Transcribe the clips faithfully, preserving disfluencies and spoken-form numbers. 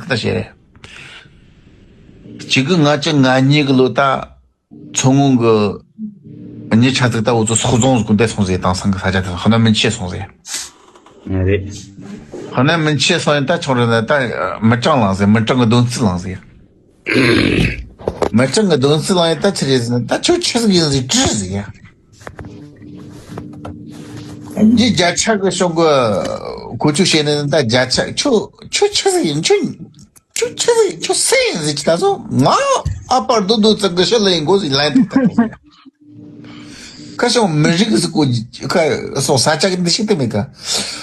ད་བཤད་རེད། གཅིག་གི་ལྔ་བཅུ་ང་གཉིས་གི་ལོ་ད་མཚོ་སྔོན་གི་མྱི་ཆ་ཚིག་ད་འུ་ཚོ་སོག་རྫོང་ཟིག་གི་འདས་སོང་ཟེར། དེང་སང་གི་ས་ཆ་དེ་ཧ་ན་མི་ཆེ་སོང་ཟེར། ཨ་རེད། ཧ་ན་མི་ཆེ་སོང་ཡིན། ད་ཆུང་རེད་ན་ད་མི་གྲངས་ལངས་ཟེར། མི་གྲངས་གི་བསྡོམས་རྩིས་ལངས་ཟེར། མི་གྲངས་གི་བསྡོམས་རྩིས་ལངས་ཡིན། ད་ཆི་རེད་ཟེར་ན། ད་ཁྱོད་ཆི་ཟིག་ཡིན་ཟེར་དྲིས་ཟེར་ཡ། འདི་བརྒྱ་ཆ་གི་གཞུང་གི་བཀོལ་སྤྱོད་བྱས་ནས། ད་བརྒྱ་ཆ་ཁྱོད་ཁྱོད་ཆི་ཟིག་ཡིན། ཁྱོད་ཁྱོད་ཆི་ཟིག་ཡིན། ཁྱོད་སུ་ཡིན་ཟེར་གྱི། ད་སོ་ང་ཨ་ཕ་རྡོ་རྡོ་ཙག་གི་ཤི་ལ་ཡིན་གོ་ཟེར་ལན་དུ་ད། ཁ་བྱང་མི་རིགས་ཟིག་གོ་ཁ་སོང་ས་ཆ་གི་འདི་ཞིག་ཏུ་མེད་ཀ།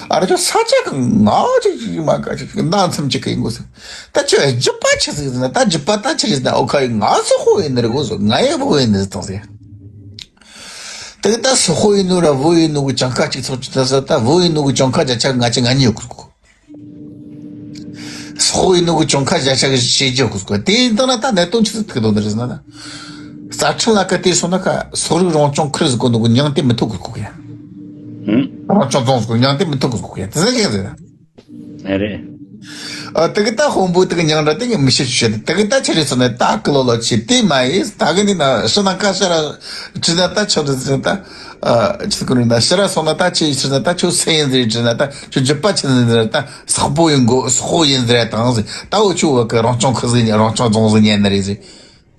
ཨ་ར་ཁྱོད་ས་ཆ་གི་ང་ཅིག་ཅིག་མ་ཀ་ཅིག་ཅིག་ན་མཚམས་ཅིག་གི་ཡིན་གོ་ཟེར། ད་ཁྱོད་རྒྱུད་པ་ཆི་ཟིག་ཟེར་ན། ད་རྒྱུད་པ་ད་ཆི་རེད་ཟེར་ན། ཨོ་ཁ་ཡི་ང་སོག་པོ་ཡིན་ནི་རེད་གོ་ཟེར། ང་ཡི་བོད་ཡིན་ནི་རེད་དང་ཟེར། དེ་ད་སོག་པོ་ཡིན་ནོ་ར་བོད་ཡིན་ནོ་གི་གྱངས་ཁ་གཅིག་ཚོགས་ཀྱི་ད་ས། ད་བོད་ཡིན་ནོ་གི་གྱངས་ཁ་བརྒྱ་ཆ་ལྔ་བཅུ་ང་གཉིས་ཡོད་གི་གོ། སོག་ཡིན་ནོ་གི་གྱོང་ཁ་བརྒྱ་ཆ་གི་བྱེད་རྒྱུ་གོ་སྐོ། དེ་ཡིན་དང་ན་ད་གནད་དོན་ཆི་ཟིག་ཐུག་དོ་འདི་རེད་ཟེར་ན། ད་རྩ་ཁྲིམས་ལ་ཀ་དེ་སོང་ན་ཁ་སོག་རིགས་རང་སྐྱོང་ཁུལ་ཟིག་གོ་ནོ་གི་མྱིང་དེ་མི་ཐོགས་གི་སྐོ་ཡ། རང་སྐྱོང་རྫོང་ཟིག་གི་མྱིང་དེ་མི་ཐོགས་གི་སྐོ་ཡ། དེ་ཟེར་གི་ཟེར། ཨ་རེད། ཨ་དེ་གི་ད་དཔོན་པོ་དེ་གི་མྱིང་འདྲ་དེ་གི་མི་ཤེས་ཤེས། དེ་གི་ད་ཆི་རེད་ཟེར་ན། ད་ཀི་ལོ་ལོ་ཆེ་དེ་མ་ཡིན། ད་གི་ནི་ན་ཕྱི་ནང་ཁ་ཤ་ར་ཁྲི་ན་ད་ཆི་རེད་ཟེར་ན། ད་ཨ་ཆི་ཟིག་གི་རེད་ན། ཕྱི་ར་སོང་ན་ད་ཆི་ཡིན་ཟེར་ན། ད་ཁྱོད་སུ་ཡིན་ཟེར་ཁྲི་ན། ད་ཁྱོད་རྒྱུད་པ་ཆི་ཟིག་ཟེར་ན། ད། སོག་པོ་ཡིན་གོ། སོག་པོ་ཡིན་ཟེར་དང་ཟེར། ད་འུ་ཆོ་བ་གི་རང་སྐྱོང་ཁུལ་ཟིག་རང་སྐྱོང་རྫོང་ཟིག་ཉན་ནི་རེད་ཟེར།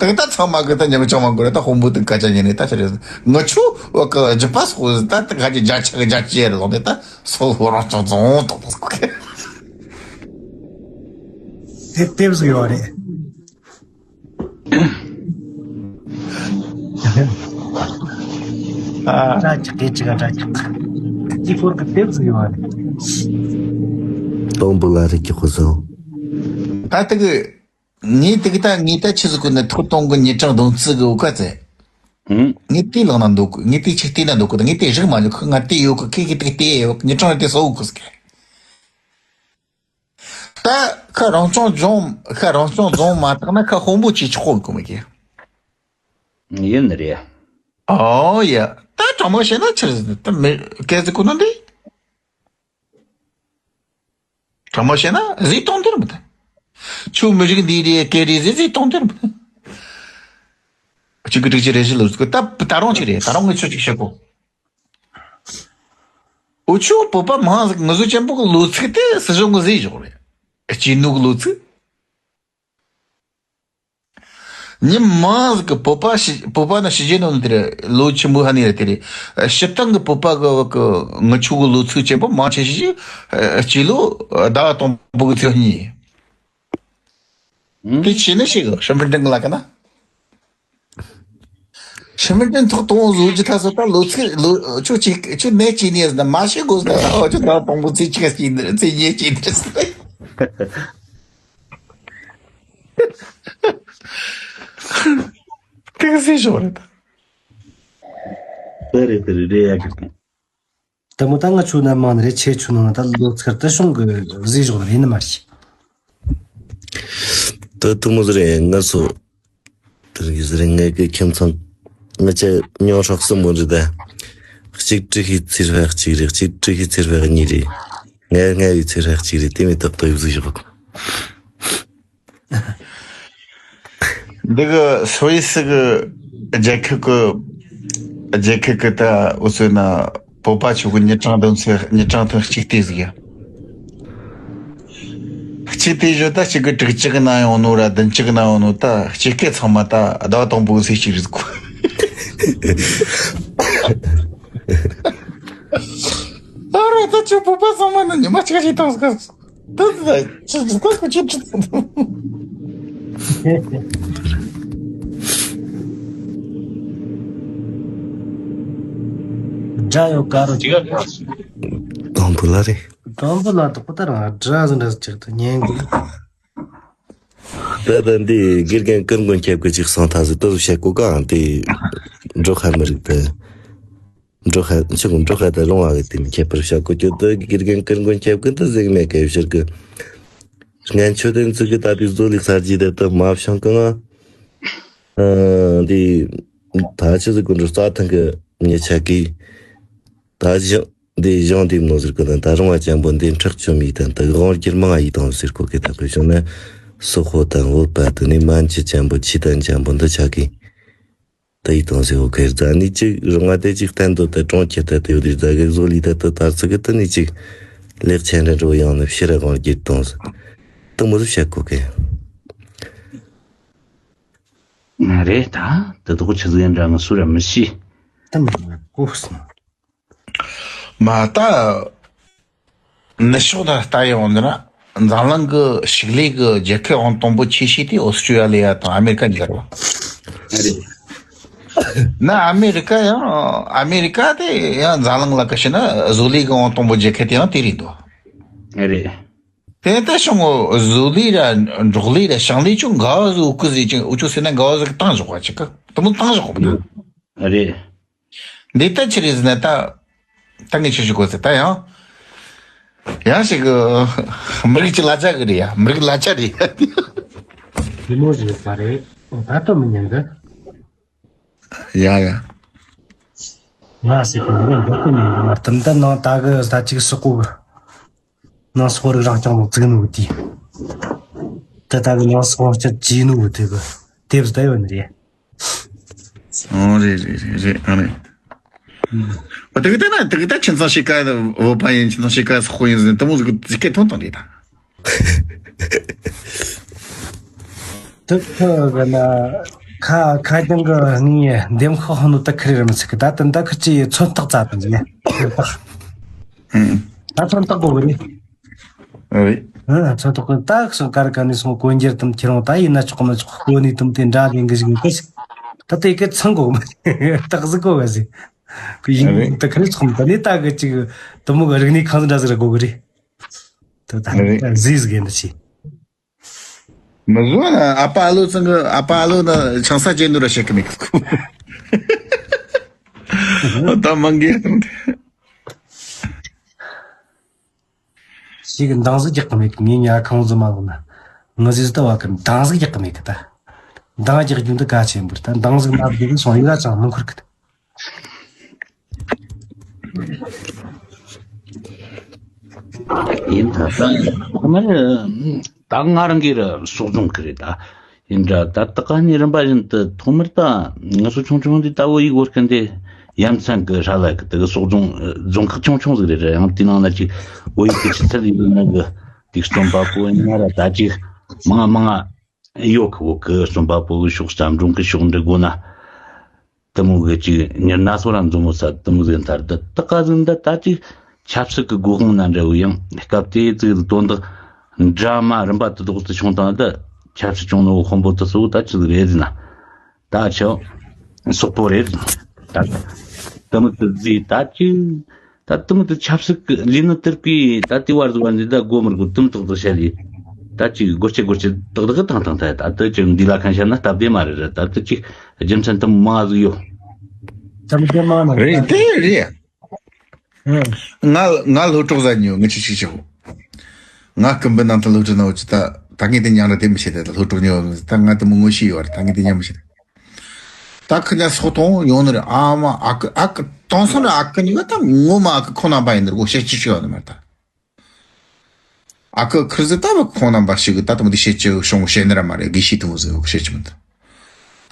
ད་ད་ཚང་མ་གི་ད་ཉམས་ཆུང་མ་གོ་རེད། ད་དཔོན་པོ་དེ་སྐད་ཆ་ཉན་ནས་ད་ཆི་རེད་ཟེར། ང་ཆོ་བ་གི་རྒྱུད་པ་སོག་པོ་ཟིག་ད་ད་ག་གི་བརྒྱ་ཆ་གི་བརྒྱ་ཆ་ཡར་ལོག་ནས་ད་སོག་པོ་རང་སྐྱོང་རྫོང་ཏོག་ཏོག་ཟིག་གོ་གི། དེབ་དེབ་ཟིག་ཡོད་རེད། ཨ། དྲ་ཆག་གི་ཅི་ག་དྲ་ཆག་གི་སྐོར་གི་དེབ་ཟིག་ཡོད་རེད། དང་པོ་ལ་རིགས་ཀྱི་སྐུ་གཟུགས། ད་དེ་གི་ངས་དེ་གི་ད་ངས་ད་ཆི་ཟིག་གོ་ནི། ཐོག་གཏོང་གི་ཉིན་གྲངས་བསྡོམས་རྩིས་གི་འུ་ཀ་ཙེ། ཧུམ། ངས་དེ་ལག་ན་འདུག་གི། ངས་དེ་ཆིག་བལྟས་ན་འདུག་གི། ད་ངས་དེ་རིག་མ་མྱོང་གི། ང་དེ་ཡོད་གི། ཁེ་གི་དེ་གི་དེ་ཡོད་གི། ཉིན་གྲངས་དེ་སོ་འུ་ཀ་ཟིག་གི། ད་ཁ་རང་སྐྱོང་ལྗོངས། ཁ་རང་སྐྱོང་རྫོང་མ་བཏགས་ན་ཁ་དཔོན་པོ་ཅིག་ཆོག་གོ་མི་གི། ཡིན་རེད། ཨོ་ཡ། ད་དྲང་མོ་བཤད་ན་ཆི་རེད་ཟེར་ན། ད་མི་སྐད་ཟིག་གོ་ན་འདི། དྲང་མོ་བཤད་ན་ཟིག་གཏོང་དེར་མི་ད། ཆུ་མི་རིགས་འདི་རེད་སྐད་རེད་ཟེར་ཟིག་གཏོང་དེར་མི་ད། གཅིག་གི་དྲུག་ཅུ་རེ་བཞི་ལོ་ཟིག་གི། ད་ད་རུང་ཅིག་རེད། ད་རུང་ངས་ཆོ་ཅིག་བཤད་གོ། འུ་ཆོ་བོད་པ་མང་ཟིག་ངུ་ཟོ་ཆེན་པོ་གི་ལོ་ཚིགས་དེ་སྲིད་གཞུང་གི་ཟིག་བཞག་རེད། སྐྱེས་ནོ་གི་ལོ་ཚིགས། མྱི་མང་ཟིག་གི་བོད་པ་ཤི། བོད་པ་ན་ཕྱི་རྒྱལ་ནང་དེ་རེད། ལོ་ཆེན་པོ་ཧ་ནི་རེད་དེ་རེད། སྤྱིར་བཏང་གི་བོད་པ་གི་གི་ངུ་ཆོ་གི་ལོ་ཚིགས་ཆེན་པོ་མང་ཆེ་ཤོས་ཤིག་སྐྱེས་ལོ་ཟླ་བ་དང་པོ་གི་ཚེས་གཉིས། དེ་ཆེ་ནི་ཞིག་ཧྲི་མི་ཏན་ལ་ཀ་ན། ཧྲི་མི་ཏན་ཐོག་གཏོང་བཟོ་རྒྱུ་ཐ་སོ་ད་ལོ་ཚིགས་ལོ་ཆོ་ཅིག་ཆོ་ནས་ཅི་ནས་ཟེར་ན་མ་ཤེས་དགོས་ཟེར། ཨོ་ཆོ་ད་དང་པོ་ཚེས་གཅིག་སྐྱེས་ནི་རེད། ཚེས་གཉིས་སྐྱེས་ནི་རེད་ཟེར། ཏིག་ཟེར་ཞོར་རེད། ད་རེད་དེ་རེད་རེད་ཡ་གི། ད་མོ་ད་ང་ཆོ་ན་མང་ནི་རེད། ཁྱེད་ཆོ་ནང་ད་ལོ་ཚིགས་ད་གཞུང་གི་ཟིག་བཞག་ནི་རེད་ནི་མ་རེད། ད་དུ་མོ་ཟེར་ཡ་ང་ཚོ། དེ་རིང་གི་ཟེར་ངའི་གི་ཁྱིམ་ཚང་ང་ཅག་ཉུང་ཧྲག་གསུམ་པོ་འདི་ད། གཅིག་ཀྲི་ཤི་ཚེ་དཔག་གཅིག་རེད། གཅིག་ཀྲི་ཤི་ཚེ་དཔག་གཉིས་རེད། ངའི་ངའི་ཚེ་དཔག་གཅིག་རེད། དེ་མི་ཏག་ཏག་ཡོད་ཟིག་བཞག་འདི་གི་སོ་ཡི་སི་གི་རྒྱལ་ཁབ་གི་རྒྱལ་ཁབ་གི་ད་འུ་ཚོ་ན་བོད་པ་ཆོ་གི་ཉིན་གྲངས་བདུན་ཚེ་ཉིན་གྲངས་ཐོན་གཅིག་བལྟས་ཟིག་ཡ། གཅིག་དེ་བཞིན་ད་གཅིག་གི་དྲུག་གཅིག་གི་ནང་ཡོང་ནོ་ར་བདུན་གཅིག་གི་ནང་ཡོང་ནོ་ད་གཅིག་སྐད་ཚང་མ་ད་ཟླ་བ་དང་པོ་གི་ཚེས་གཅིག་རེད་ཟེར་གོ། ཨ་རོ་ད་ཁྱོད་བོད་པ་ཚང་མ་ནི་ཉི་མ་གཅིག་གཅིག་བཏང་ཟེར་ག། ད་ད་ད་ཁྱོད་ཁྱོད་ཁྱོད་ཁྱོད་དགྲ་ཡོད་ག་རོ། དང་པོ་ལ་རེད། དང་པོ་ལ་དོག་པོ་ད་རང་དགྲ་ཟིན་འདྲ་ཟིག་ཅིག་ཏུ་ཉན་དགོས། ད་ད་འདི་དགེ་རྒན་ཀུན་མགོན་སྐྱབས་ཀྱི་ཅིག་གསང་ཐག་ཟིག་ཏུ་བཤད་གོ་གང་དེ་འབྲོག་ཁ་མི་རིགས་དེ། འབྲོག་ཁ་ཆུ་འབྲོག་ཁ་དེ་རོང་བ་གི་དེ་མི་ཁྱད་པར་བཤད་གོ་ཁྱོད་དེ་དགེ་རྒན་ཀུན་མགོན་སྐྱབས་ཀྱི་དེ་ཟིག་མེད་གི་ཕྱིར་གི། སྔན་ཆོས་ལྡན་ཚུགས་གི་ད་དེ་བཟོ་ལིག་གསར་བརྗེ་དེ་དུ་མ་བྱུང་གི་ང་། ཨ་འདི་ད་ཆི་ཟིག་གི་འགྲོ་རྩྭ་ཐང་གི་མྱི་ཆ་གི་ད་གཞི། འདི་གཞུང་འདི་མནོ་ཟེར་གི་དང་། ད་རུང་བ་ཅན་པོ་འདི་ཁྲག་ཆོམ་ཡིག་དང་། ད་དབང་སྒྱུར་མང་ཡིག་དང་ཟེར་གོ་གི། ད་དཔེ་བཞག་ན་སོག་པོ་དང་བོད་པ་དེ་ནས་མན་ཇུ་ཅན་པོ་ཆི་དན་ཅན་པོ་འདི་ཆ་གི། ད་ཡིག་དང་ཟེར་གོ་གི། རྫ་ནི་ཅིག་རུང་བ་དེ་ཅིག་བསྟན་དོ། ད་གྲོང་ཁྱེར་ད་དེ་ཡོད་དེ་རྫ་གི་བཟོ་ལི་ད་ད་དར་ཚི་གི། དེ་ནས་ཅིག་ལེགས་ཆེན་ར་འགྲོ་ཡང་ནི་ཕྱི་ར་དབང་སྒྱུར་དང་ཟེར། ད་མོ་ཟིག་བཤད་གོ་གི། རེད། ད་དེ་དག་ཆི་ཟིག་ཡིན་འདྲ་ང་སུ་ར་མི་ཤེས། ད་མ་གོ་སོང་། མ་ད་ནི་ཕྱོགས་ད་ལྟ་ཡོང་འདི་ན་འཛམ་གླིང་གི་ཕྱུགས་ལས་ཀྱི་རྒྱལ་ཁབ་ཨང་དང་པོ་ཆེ་ཤོས་དེ་ཨོ་སི་ཀྲི་ཡ་ལི་ཡ་དང་ཨ་མེ་རི་ཀ་གཉིས་ཀ་རེད་པ། ན་ཨ་མེ་རི་ཀ་ཡང་ཨ་མེ་རི་ཀ་དེ་ཡང་འཛམ་གླིང་ལ་ག་ཤེ་ན་བཟོ་ལས་ཀྱི་ཨང་དང་པོ་རྒྱལ་ཁབ་དེ་ཡང་དེ་རེད་འདུག། རེད། དེ་ལྟ་བྱུང་ངོ་བཟོ་ལས་ར་འབྲོག་ལས་ར་ཞིང་ལས་ཅུང་འགའ་བཟོ་ཀི་ཟེར་ཅིང་འུ་ཅོ་ཟེར་ན་འགའ་བཟོ་གི་བཏང་བཞག་པ་ཅིག་གི་དེ་མོ་བཏང་བཞག་པ་འདུག། རེད། འདི་ལྟ་ཆི་རེད་ཟེར་ན་ད། ད་ངས་ཆི་ཞིག་གོ་ཟེར་ད་ཡང་། ཡང་ཞིག་གི་མི་རིགས་ཀྱི་གླ་ཆ་གི་རེད་ཡ། མི་རིགས་གླ་ཆ་རེད་ཡ། དེ་མོ་ཞིག་ཡོད་པ་རེད། ད་ལྟ་མི་ཉན་གི། ཡ་ཡ། ང་ཟེར་གི་མི་རིགས་འདི་ཀུན་ནས་ཡིན་ན་ད་ལྟ་ནང་ད་གི་ད་ཅིག་སོག་པོ་གི། ནང་སོག་རིགས་རང་སྐྱོང་ལུགས་བཙུགས་ནོ་དེ། ད་ལྟ་གི་ནང་སོག་སྤྱི་བྱས་ནོ་དེ་གི་དེབ་ཟིག་ད་ཡོད་ནི་རེད། ཨོ་རེད་རེད་རེད་རེད། ཨ་རེད། ཨ་དེ་གི་ད་ན་དེ་གི་ད་ཁྱིམ་ཚང་གཅིག་ག་བོད་པ་ཡིན། ཁྱིམ་ཚང་གཅིག་ག་སོག་པོ་ཡིན་ཟེར་དེ་མོ་ཟིག་གི་སྐད་ཐོན་བཏང་རེད་ད། དེ་ཁོ་གི་ན་ཁ་ཁ་རྒྱང་གི་ངའི་འདེམས་ཤོག་ཧོ་ནོ་ད་ཁི་རེ་ར་མི་ཚིག་གི། ད་དེ་འདྲ་ཁི་ཅི་མཚོན་རྟགས་རྩ་དང་ཟེར་ནས་མཚོན་རྟགས། ཨང་། ད་མཚོན་རྟགས་དགོས་གི་རེད། རེད། ཨ་ཚོད་ཐོག་གི་ད་སོང་། ཀར་ཀ་ནས་སོང་། གོན་རྒྱུ་དུམ་ཁྱེར་འོང་། ད་ཡིན་ན་ཆོག་མི་ཆོག་གོ་ནི་དུམ་དེ་འདྲ་ལེན་གི་ཞིག་ཡོད་གི། ད་དེ་གི་ཚང་གོ་མ་རྟགས་ཟིག་གོ་ག་ཟིག་གི་ཡིན། རེད། ད་ཁ་ལས་ཚོགས་མི་ད་ནི་ད་གི་ཅིག་དུམ་གི་རིག་གནས་ཁང་འདྲ་ཟིག་ར་གོ་གི་རེད། ད་ད་རེད། ཟིག་ཟིག་ཡིན་ད་ཆི། མི་བཟོ་ན་ཨ་ཕ་ཨ་ལོ་ཚང་གི་ཨ་ཕ་ཨ་ལོ་ན་ཆང་ས་ཅན་དུ་ར་བཤད་གི་མེད་གི། ད་མང་གི་ཡ་དང་དེ། ཞིག་གི་འདང་ཟིག་རྒྱག་གི་མེད་གི། ངས་ཉལ་ཁང་ཟིག་མ་ལོག་ན། ངི་ཟིག་ཟིག་ལྟ་བ་གི་འདང་ཟིག་རྒྱག་གི་མེད་གི་ད། འདང་རྒྱག་རྒྱུ་འདི་གལ་ཆེན་པོ་རེད་ད། འདང་ཟིག་མ་རྒྱག་གི་སོང་ཡི་ར་ཅང་མི་འཁོར་གི་ད། ཡིན་ད་ད་ང་ད་ང་རང་གི་ར་གསོག་སྦྱོང་གི་རེད་ད། ཡིན་འདྲ་ད་ལྟ་ཀ་ནི་རིམ་པ་བཞིན་དུ་ཐོག་མར་ད་ང་ཚོ་ཆུང་ཆུང་འདི་ལྟ་བོད་ཡིག་བོད་སྐད་འདི་ཡ་མཚན་གི་ཧྲ་ལ་གི་དེ་གི་གསོག་སྦྱོང་རྫོང་ཁག་ཆུང་ཆུང་ཟིག་རེད་ར། ཡང་དེ་ནང་ན་ཅིག་བོད་ཡིག་གི་ཆུ་ཚད་ཡིན་ན་གི་དེ་རྩོམ་པ་པོ་ཡིན་ན་ར་ད་ཅིག་མང་ང་མང་ང་ཡོད་གི། བོད་གི་རྩོམ་པ་པོ་གི་ཕྱོགས་བརྩམས་སྒྲུང་གི་ཕྱོགས་འབྲི་དགོས་ན། དེ་མོ་གི་ཅིག་ཉེར་ན་སོ་ར་མཛོ་མོ་ས་དེ་མོ་ཟིག་མཐར་དུ་ད་ག་ཟིག་འདི་ད་ཅིག་ཆབ་སྲིད་ཀྱི་སྒོ་དབང་ན་འདྲ་བོ་ཡང་སྐབས་དེ་ཙིག་དོན་དག་འདྲ་མ་རིམ་པ་དེ་དག་ཏུ་བྱུང་དང་། ད་ཆབ་སྲིད་བྱུང་ནོ་དཔོན་པོ་དེ་ཚོ་ད་ཅི་ཟིག་རེད་ཟེར་ན། ད་ཆོ་སོག་པོ་རེད། ད་དེ་མོ་དེ་ཟིག་ད་ཅིག་ད་དུམ་དུ་ཆབ་སྲིད་ཀྱི་ལས་ནི་དེར་པའི་ད་ལྟའི་བར་དུ་བ་འདི་ད་སྒོ་མི་དགོས་དུམ་ཐོག་ཏུ་བཤད་ལས། ད་ཅིག་སྒོ་ཕྱེ་སྒོ་ཕྱེ་ཏག་ཏག་ཏང་ཏང་ཐལ། ད་ལྟ་ཅིག་འདི་ལ་ཁ་བཤད་ན་སྟབས་བདེ་མ་རེད་རེད། ད་ལྟ་ཅིག་རྒྱུ་མཚན་དུམ་མང་ཟིག་ཡོད། དུམ་བདེ་མང་ན་རེད། དེ་རེད། ང་ང་སློབ་གྲོགས་ཟ་ཉོ་ངི་ཆི་ཆི་ཆི་ཧོ། ང་ཀུམ་པའི་ནང་དུ་སློབ་གྲོགས་ན་འུ་ཅི་ད་ད་ངས་དེ་ཉང་ར་དེ་མི་ཤེས། ད་སློབ་གྲོགས་ཉོ་ད་ང་དེ་མོ་ངོ་ཤེས་ཡོད་རེད། ད་ངས་དེ་ཉམས་མི་ཤེས། ད་ཁི་ཉ་སོག་གཏོང་ཡོང་ནི་རེད། ཨ་མ་ཨ་ཁུ་ཨ་ཁུ་གཏོང་སོང་རེད། ཨ་ཁུ་གཉིས་ཀ་ད་ངོ་མ་ཨ་ཁུ་ཁོང་རྣམ་པ་ཡིན་ནི་རེད་གོ། བཤད་ཅི་ཅི་ཡོད་ནི་མ་རེད་ད། ཨ་ཁུ་ཁིར་ཟི་ད་བ་ཁོང་རྣམ་པ་ཞིག་གི་ད་དུང་དེ་བཤད་ཅི་བྱུང་བཤད་ནི་ར་མ་རེད། དགེ་བཤེས་དུ་མོ་ཟེར་བཤད་ཅི་མི་འདུག།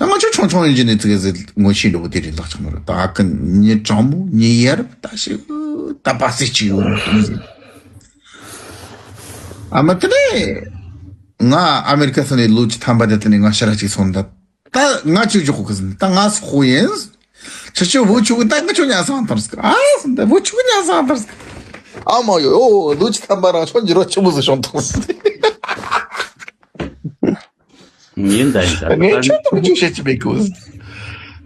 ད་ང་ཚོ་ཆུང་ཆུང་ཡིན་གྱི་ནི་ཙི་གེ་ཟིག་ངོ་ཤེས་འདྲ་བོ་དེ་རེད་ལགས་ཆུང་མ་རེད། ད་ཨ་ཁུ་ཉི་དྲང་མོ་ཉི་ཡར་ད་ཞིག་ད་པ་སེ་ཅི་ཡོད་ནི་དུ་མོ་ཟེར། ཨ་མ་དེ་ནས་ང་ཨ་མེ་རི་ཀ་སོང་ནས་ལོ་བཅུ་ཐམ་པ་དེ་དེ་ནས་ང་ཕྱི་ར་ཅིག་སོང་ད། ད་ང་ཅིག་འཇོག་གི་ཟིན། ད་ང་སོག་པོ་ཡིན། ཁྱེད་ཆོ་བུ་ཆུ་གི་ད་ང་ཆོ་ཉ་སང་ཐར་སྐ་ཨ་སི་ད་བུ་ཆུ་གི་ཉ་སང་ཐར་སྐ་ཨ་མ་ཡོ་ཡོ་ལུ་ཅི་ཐམ་པ་རང་ཆོ་འགྱུར་བ་ཆི་མོ་ཟིག་བྱུང་ཐུག་སི། ཡིན་ད་ཡིན་ད། ངས་ཆོ་ད་ང་ཆོ་བཤད་ཅི་མེད་གི་ཟིན།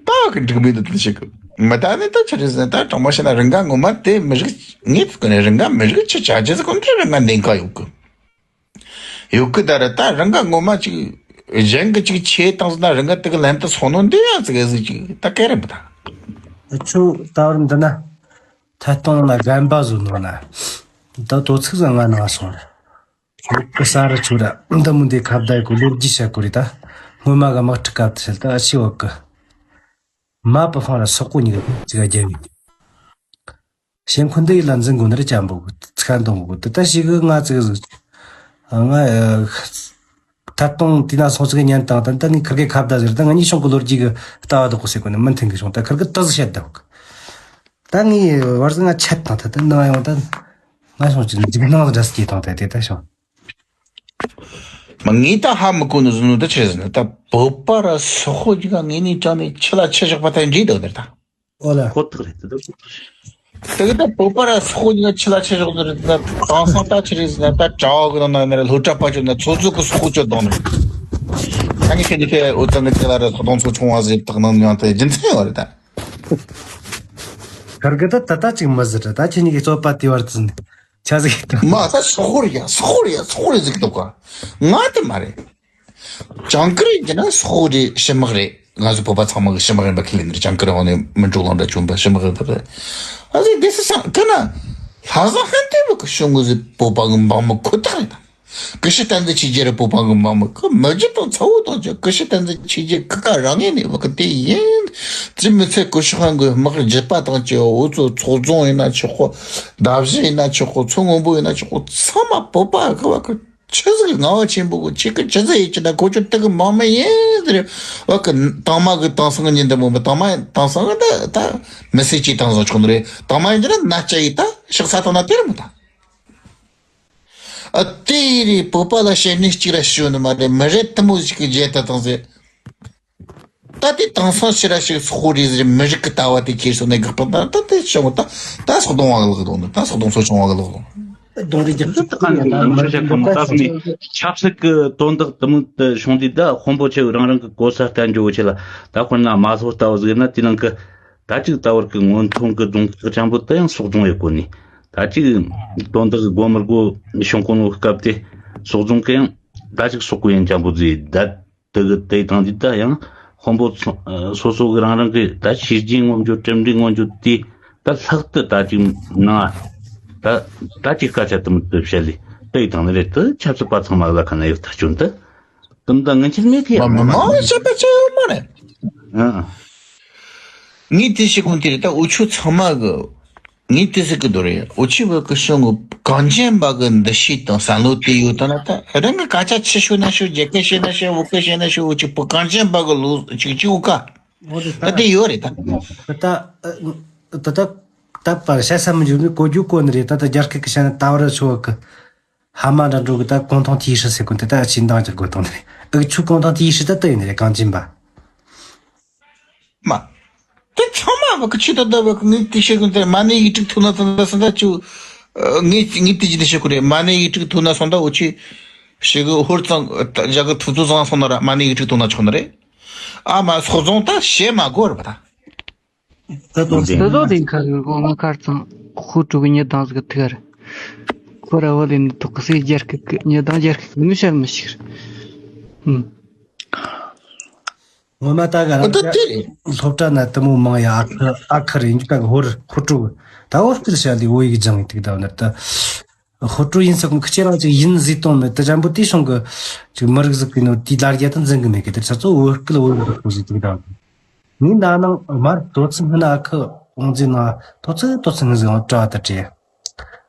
ད་གི་འགྲིག་མེད་ད་ད་བཤད་གི་མི་ད་ནི་ད་ཆི་རེད་ཟིན། ད་དྲང་མོ་བཤད་ན་རིང་ག་ངོ་མ་དེ་མི་རིག་ངས་ད་གི་ནི་རིང་ག་མི་རིག་ཆི་བྱ་རྒྱུ་ཟིག་གོ་འདི་རིང་ག་ནན་ག་ཡོད་གི། ཡོད་གི་ད་ར་ད་རང་ག་ངོ་མ་ཅིག་གཞན་གི་ཅིག་ཆེ་བཏང་ཟིན་ན་རང་ག་དེ་གི་ལན་དུ་སོང་ནོ་འདི་ཡང་ཙི་གེ་ཟིག་ཅིག་ད་སྐད་རིམ་པ་དང་། ཁྱོད་ད་བར་འདི་ན་ཐད་གཏོང་ན་རྒན་པ་བཟོ་ནོ་ན་ད་དོ་ཚིགས་ཟ་ང་ན་སོང་ར། ཁྱོད་གི་ས་ར་ཆུ་ར་འདི་མོ་འདི་ཁ་བརྡ་གི་ལོ་རྒྱུས་བཤད་གོ་རེ་ད་སྔོན་མ་གི་དམག་འཁྲུག་སྐབས་དུ་ཤལ་ད་ཨ་ཤི་བ་གི་མ་པི་ཧོང་ར་སོག་པོ་གཉིས་གི་ཅིག་རྒྱབ་ཡིན། ཞེ་འཁོན་འདི་ཡིད་ལ་འཛིན་དགོས་ནི་རེད། ཅམ་པོ་ཚིག་འདོན་དགོས་དེ་ད་ཞིག་གི་ང་ཙིག་ཟིག་ང་ཐད་གཏོང་དེ་ན་སོང་ཙིག་གི་ཉན་དང་ད་ད་ངས་ཁིར་གེ་ཁ་བརྡ་ཟེར་ད་ང་གཉིས་བྱུང་གི་ལོ་རྒྱུས་གི་ལྟ་བ་དག་གོ་ཟེར་གོ་ནི་མི་མཐུན་གི་བྱུང་ད་ཁིར་གེ་ཏི་ཟིག་བཤད་ད་ད་ངས་བར་ཟིག་ང་ཆད་དང་ད་ད་ནང་ཡང་ད་ང་བྱུང་ཅི་འཇིགས་སྣང་འདྲ་སྐྱེས་དང་ད་དེ་ད་བྱུང་། མ་ངས་ད་ཧ་མི་གོ་ནི་ཟིན་ནོ་ད་ཆི་ཟིན་ད་བོད་པ་ར་སོག་པོ་ཅིག་ག་ངས་ནི་ཅང་ནས་ཆི་ལ་ཆི་བཞག་པ་ད་འདྲིས་འདུག་ནི་ད། ཨོ་ལ། ཁོ་ཐག་རེད་དེ་ད། དེ་གི་ད་བོད་པ་ར་སོག་པོ་ཅིག་ག་ཆི་ལ་ཆི་བཞག་ནི་རེད་ད། དེང་སང་ད་ཆི་རེད་ཟིན་ད་གྲྭ་བ་གི་ནང་ན་ནི་ར་སློབ་གྲྭ་པ་ཅོ་ན་ཚོ་ཚོ་གི་སོག་པོ་ཅོ་དང་ནི། ད་ངས་ཁྱེད་ནི་ཁྱེད་འུ་ཚང་གི་དེ་ལ་ར་སོག་དང་ཚོ་ཆུང་བ་ཟེར་དག་ནང་ཡང་དེ་རྒྱུ་མཚན་ཡོད་རེད་ད། ཁར་གི་ད་ད་ད་ཅིག་མི་ཟེར་ད་ཁྱེད་གཉིས་ཀྱི་རྩོད་པ་དེ་བར་ཙམ་ཆ་ཟིག་ད། མ་ད་སོག་པོ་རེད་ཡ་སོག་པོ་རེད་ཡ་སོག་པོ་རེད་ཟིག་འདུག་ག་ང་དེ་མ་རེད། ཇང་ཀི་རེད་ཀྱི་ན་སོག་པོ་རེད་ཕྱི་དམག་རེད། ང་ཚོ་བོད་པ་ཚང་མ་གི་ཕྱི་དམག་ཡིན་པ་ཁས་ལེན་རེད། ཇང་ཀི་རེད་འོང་ནས་མི་འགྲོ་ལང་འདྲ་བྱུང་པ་ཕྱི་དམག་རེད་ད་རེད། ཨ་ཟེ་དེ་སི་སང་ཀི་ན་ལྷ་བཟང་ཧན་ཏེ་བོ་གི་ཤོང་གི་ཟེ་བོད་པ་གི་འབངས་མི་ཁོ་ཐག་རེད་ད། ཀི་ཤི་བསྟན་འཛིན་ཆོས་རྒྱལ་རི་བོད་པ་གི་འབངས་མི་ཁོ་མི་རྒྱུ་དང་ཚ་བོ་དང་ཅི་ཀི་ཤི་བསྟན་འཛིན་ཆོས་རྒྱལ་ཁི་ཀ་རང་ངེས་ནས་བ་ཀི་དེ་ཡིན། ཙི་མི་ཚེ་ཀི་ཤི་ཧང་གི་དམག་རྒྱུད་པ་དང་ཅི་འུ་ཚོ་ཚོགས་རྫོང་ཡིན་ན་ཆོག་གོ། མདའ་བཞི་ཡིན་ན་ཆོག་གོ། མཚོ་སྔོན་པོ་ཡིན་ན་ཆོག་གོ། ཚང་མ་བོད་པ་གི་བ་ཀི་ཆི་ཟིག་ངལ་བ་ཆེན་པོ་གི་ཆི་ཀི་ཆི་ཟིག་ཡིན་ཅི་ན་ཁོ་ཆོ་དེ་གི་མང་མི་ཡིན་ཟེར། བ་ཀི་དང་མ་གི་དེང་སང་གི་ཉིན་འདི་མོ་མི་དང་མ་དེང་སང་གི་ད་ད་མི་སེར་གྱིས་དེང་སང་ཆོག་ནི་རེད། དང་མ་ཡིན་ཅི་ན་ན་སྐྱ་ཡིས་ད་ཤག་ས་དང་ན་དེ་རུ་མི་ད། ཨ་དེ་རེད། བོད་པ་ལ་ཞེ་ནས་གཅིག་ར་ཞུ་ནི་མ་རེད། མི་རེད་དེ་མོ་ཞིག་གི་རྒྱལ་དུ་བཏང་ཟེར། ད་དེ་དེང་སང་ཕྱི་ར་ཞིག་སོག་པོ་རེད་ཟེར། མི་རིགས་ཀྱི་ལྟ་བ་དེ་ཁྱེར་སོང་ནས་དགག་པ་ད་ད་དེ་བྱུང་ད་ད་སོག་གདོང་བ་ལག་གདོང་ད་སོག་གདོང་ཚོ་བྱུང་བ་ལག་གདོང་། གདོང་རིགས་ཀྱི་ཚོ་ད་ནི་ད་མི་རིགས་ཀྱི་ཁོ་ད་སོང་ནས་ཆབ་སྲིད་ཀྱི་དོན་དག་དུ་མོ་དུ་བྱུང་དུས་ད་དཔོན་པོ་ཆེ་རང་རང་གི་གོ་ས་བསྟན་འཇོག་ཆེ་ལ་ད་དཔེར་ན་མ་སོག་ལྟ་བུ་ཟིག་ན་དེ་ནང་གི་ད་ཅིག་ད་བར་གི་སྔོན་ཐོན་གི་རྫོང་ཁག་ཆེན་པོ་དེ་ཡང་སོག་རྫོང་ཡོད་གོ་ནི། ད་ཅིག་དོན་དག་གི་སྒོ་མི་སྒོ་བྱུང་གོ་ནོ་སྐབས་དེ་སོག་རྫོང་གི་ཡང་ད་ཅིག་སོག་གོ་ཡན་ཆེན་པོ་ཟིག་ད་དེ་གི་དེ་དང་དེ་ད་ཡང་དཔོན་པོ་ཚོ་སོ་སོ་གི་རང་རང་གི་ད་བྱས་རྗེས་མངོན་འགྱུར་གྲུབ་འབྲས་མངོན་འགྱུར་དེ་ད་ལྷག་ཏུ་ད་ཅིག་ན་ད་ད་ཅིག་སྐད་ཆ་དུ་མི་དུ་བཤད་ལི་དེ་དང་ནི་རེད། དེ་ཆབ་སྲིད་པ་ཚང་མ་ལ་ཁ་ན་ཡོད་ཐག་ཆོད་འདི། དུམ་ད་ངན་ཆེར་མེད་ཀི་ཡ་མ་མ་མ་བཤད་པ་ཅི་ཡོད་མ་རེད། ཨ། ངས་དེ་ཤེས་གོང་དེ་རེད་ད། འུ་ཆོ་ཚང་མ་གི་ངས་དེ་ཟེར་གི་འདུག་རེད། འུ་ཆོ་བོད་གི་གཞུང་གི་གངས་ཅན་པ་གི་འདུ་ཤེས་དང་བསམ་བློ་དེ་ཡོད་ད་ན་ད་རང་གི་སྐད་ཆ་ཆི་ཤོད་ན་ཤོད། རྒྱ་སྐད་བཤད་ན་བཤད། བོད་སྐད་བཤད་ན་བཤད། འུ་ཆོ་བོད་གངས་ཅན་པ་གི་ལོ་ཅིག་ཅིག་འུ་ཀ་འོ་དེ་ད་ད་དེ་ཡོད་རེད་ད། ད་ད་ད་ད་ད་པར་བཤད་ས་མི་འཇུག་ནི་གོ་རྒྱུ་གོ་ནི་རེད། ད་ད་རྒྱ་སྐད་གི་བཤད་ན་ད་བར་ཆོག་གི་ཧ་མ་འདྲ་འགྲོ་གི་ད་གུང་ཐང་ཐིའི་ཧྲི་ཟེར་གོ་འདི་ད་ཅི་འདང་རྒྱག་དགོས་དང་ནི་ཨུ་ཆུ་གུང་ཐང་ཐིའི་ཧྲི་ད་ལྟ་ཡིན་ནི་རེད་གངས་ཅན་པ། མ། དེ་ཚང་མ་བ་གི་ཆི་ད་ད་བ་གི་ངས་དེ་བཤད་གོ་འདི་མ་ཎི་ཡིག་དྲུག་ཐུག་ན་ཚང་ད་ཆུ། ངས་ངས་དེ་ཅི་འདི་བཤད་གོ་རེད། མ་ཎི་ཡིག་དྲུག་ཐུག་ན་སོང་ད་འུ་ཆི་ཞེ་གི་ཧོར་ཚང་རྒྱ་གི་ཐུག་ཚོ་ཚང་སོང་ན་ར་མ་ཎི་ཡིག་དྲུག་ཐུག་ན་ཆོག་ནི་རེད། ཨ་མ་སོག་རྫོང་ད་བཤད་མ་དགོས་རེད་པ་ད། ད་དུང་ཟེར། དེ་ཚོ་དེ་ཁ་གི་གོ་ང་ཁར་ཚང་ཁུ་དྲུག་གི་ཉི་དང་ཟིག་ཐུག་ར། ཁོ་ར་བ་ལེན་ཐོག་གི་སེ་རྒྱལ་ཁབ་ཀྱི་ཉི་དང་རྒྱལ་ཁབ་ཀྱི་མི་ཤར་མི་ཤིག་ཨུམ། ངོ་མ་ད་ག་རང་ད་དེ་རེད། སློབ་གྲྭ་ན་དུ་མོ་མང་ཡ་ཨ་ཁུ་ཨ་ཁུ་རེ་འཇུ་ཀ་གི་ཧོར་ཁུ་དྲུག་ད་བོད་སྐད་བཤད་ལི་བོད་ཡིག་སྦྱང་ཡི་ཐུག་ད་ནར་ད། ཧོར་ཀྲུ་ཡིན་ས་ཀུན་ཁི་ཆེ་རང་ཅིག་ཡིན་ཟིག་གཏོང་མེད་དུ་འཇམ་པོ་དེའི་སོང་གི་ཅིག་མི་རིགས་ཟིག་གི་ནོ་དེའི་ལ་རྒྱ་དང་འཛིན་གི་མེད་གི་དེ་ཚ་ཚོ་བོད་སྐད་བོད་ཡིག་རིག་པོ་ཟིག་དུག་དང་། ངའི་ན་ནང་མར་དོ་ཚི་སྔི་ན་ཨ་ཁུ་ཨོང་ཛི་ན་དོ་ཚི་དོ་ཚི་སྔི་ཟིག་ཨང་བྲ་བ་ད་བྲེ།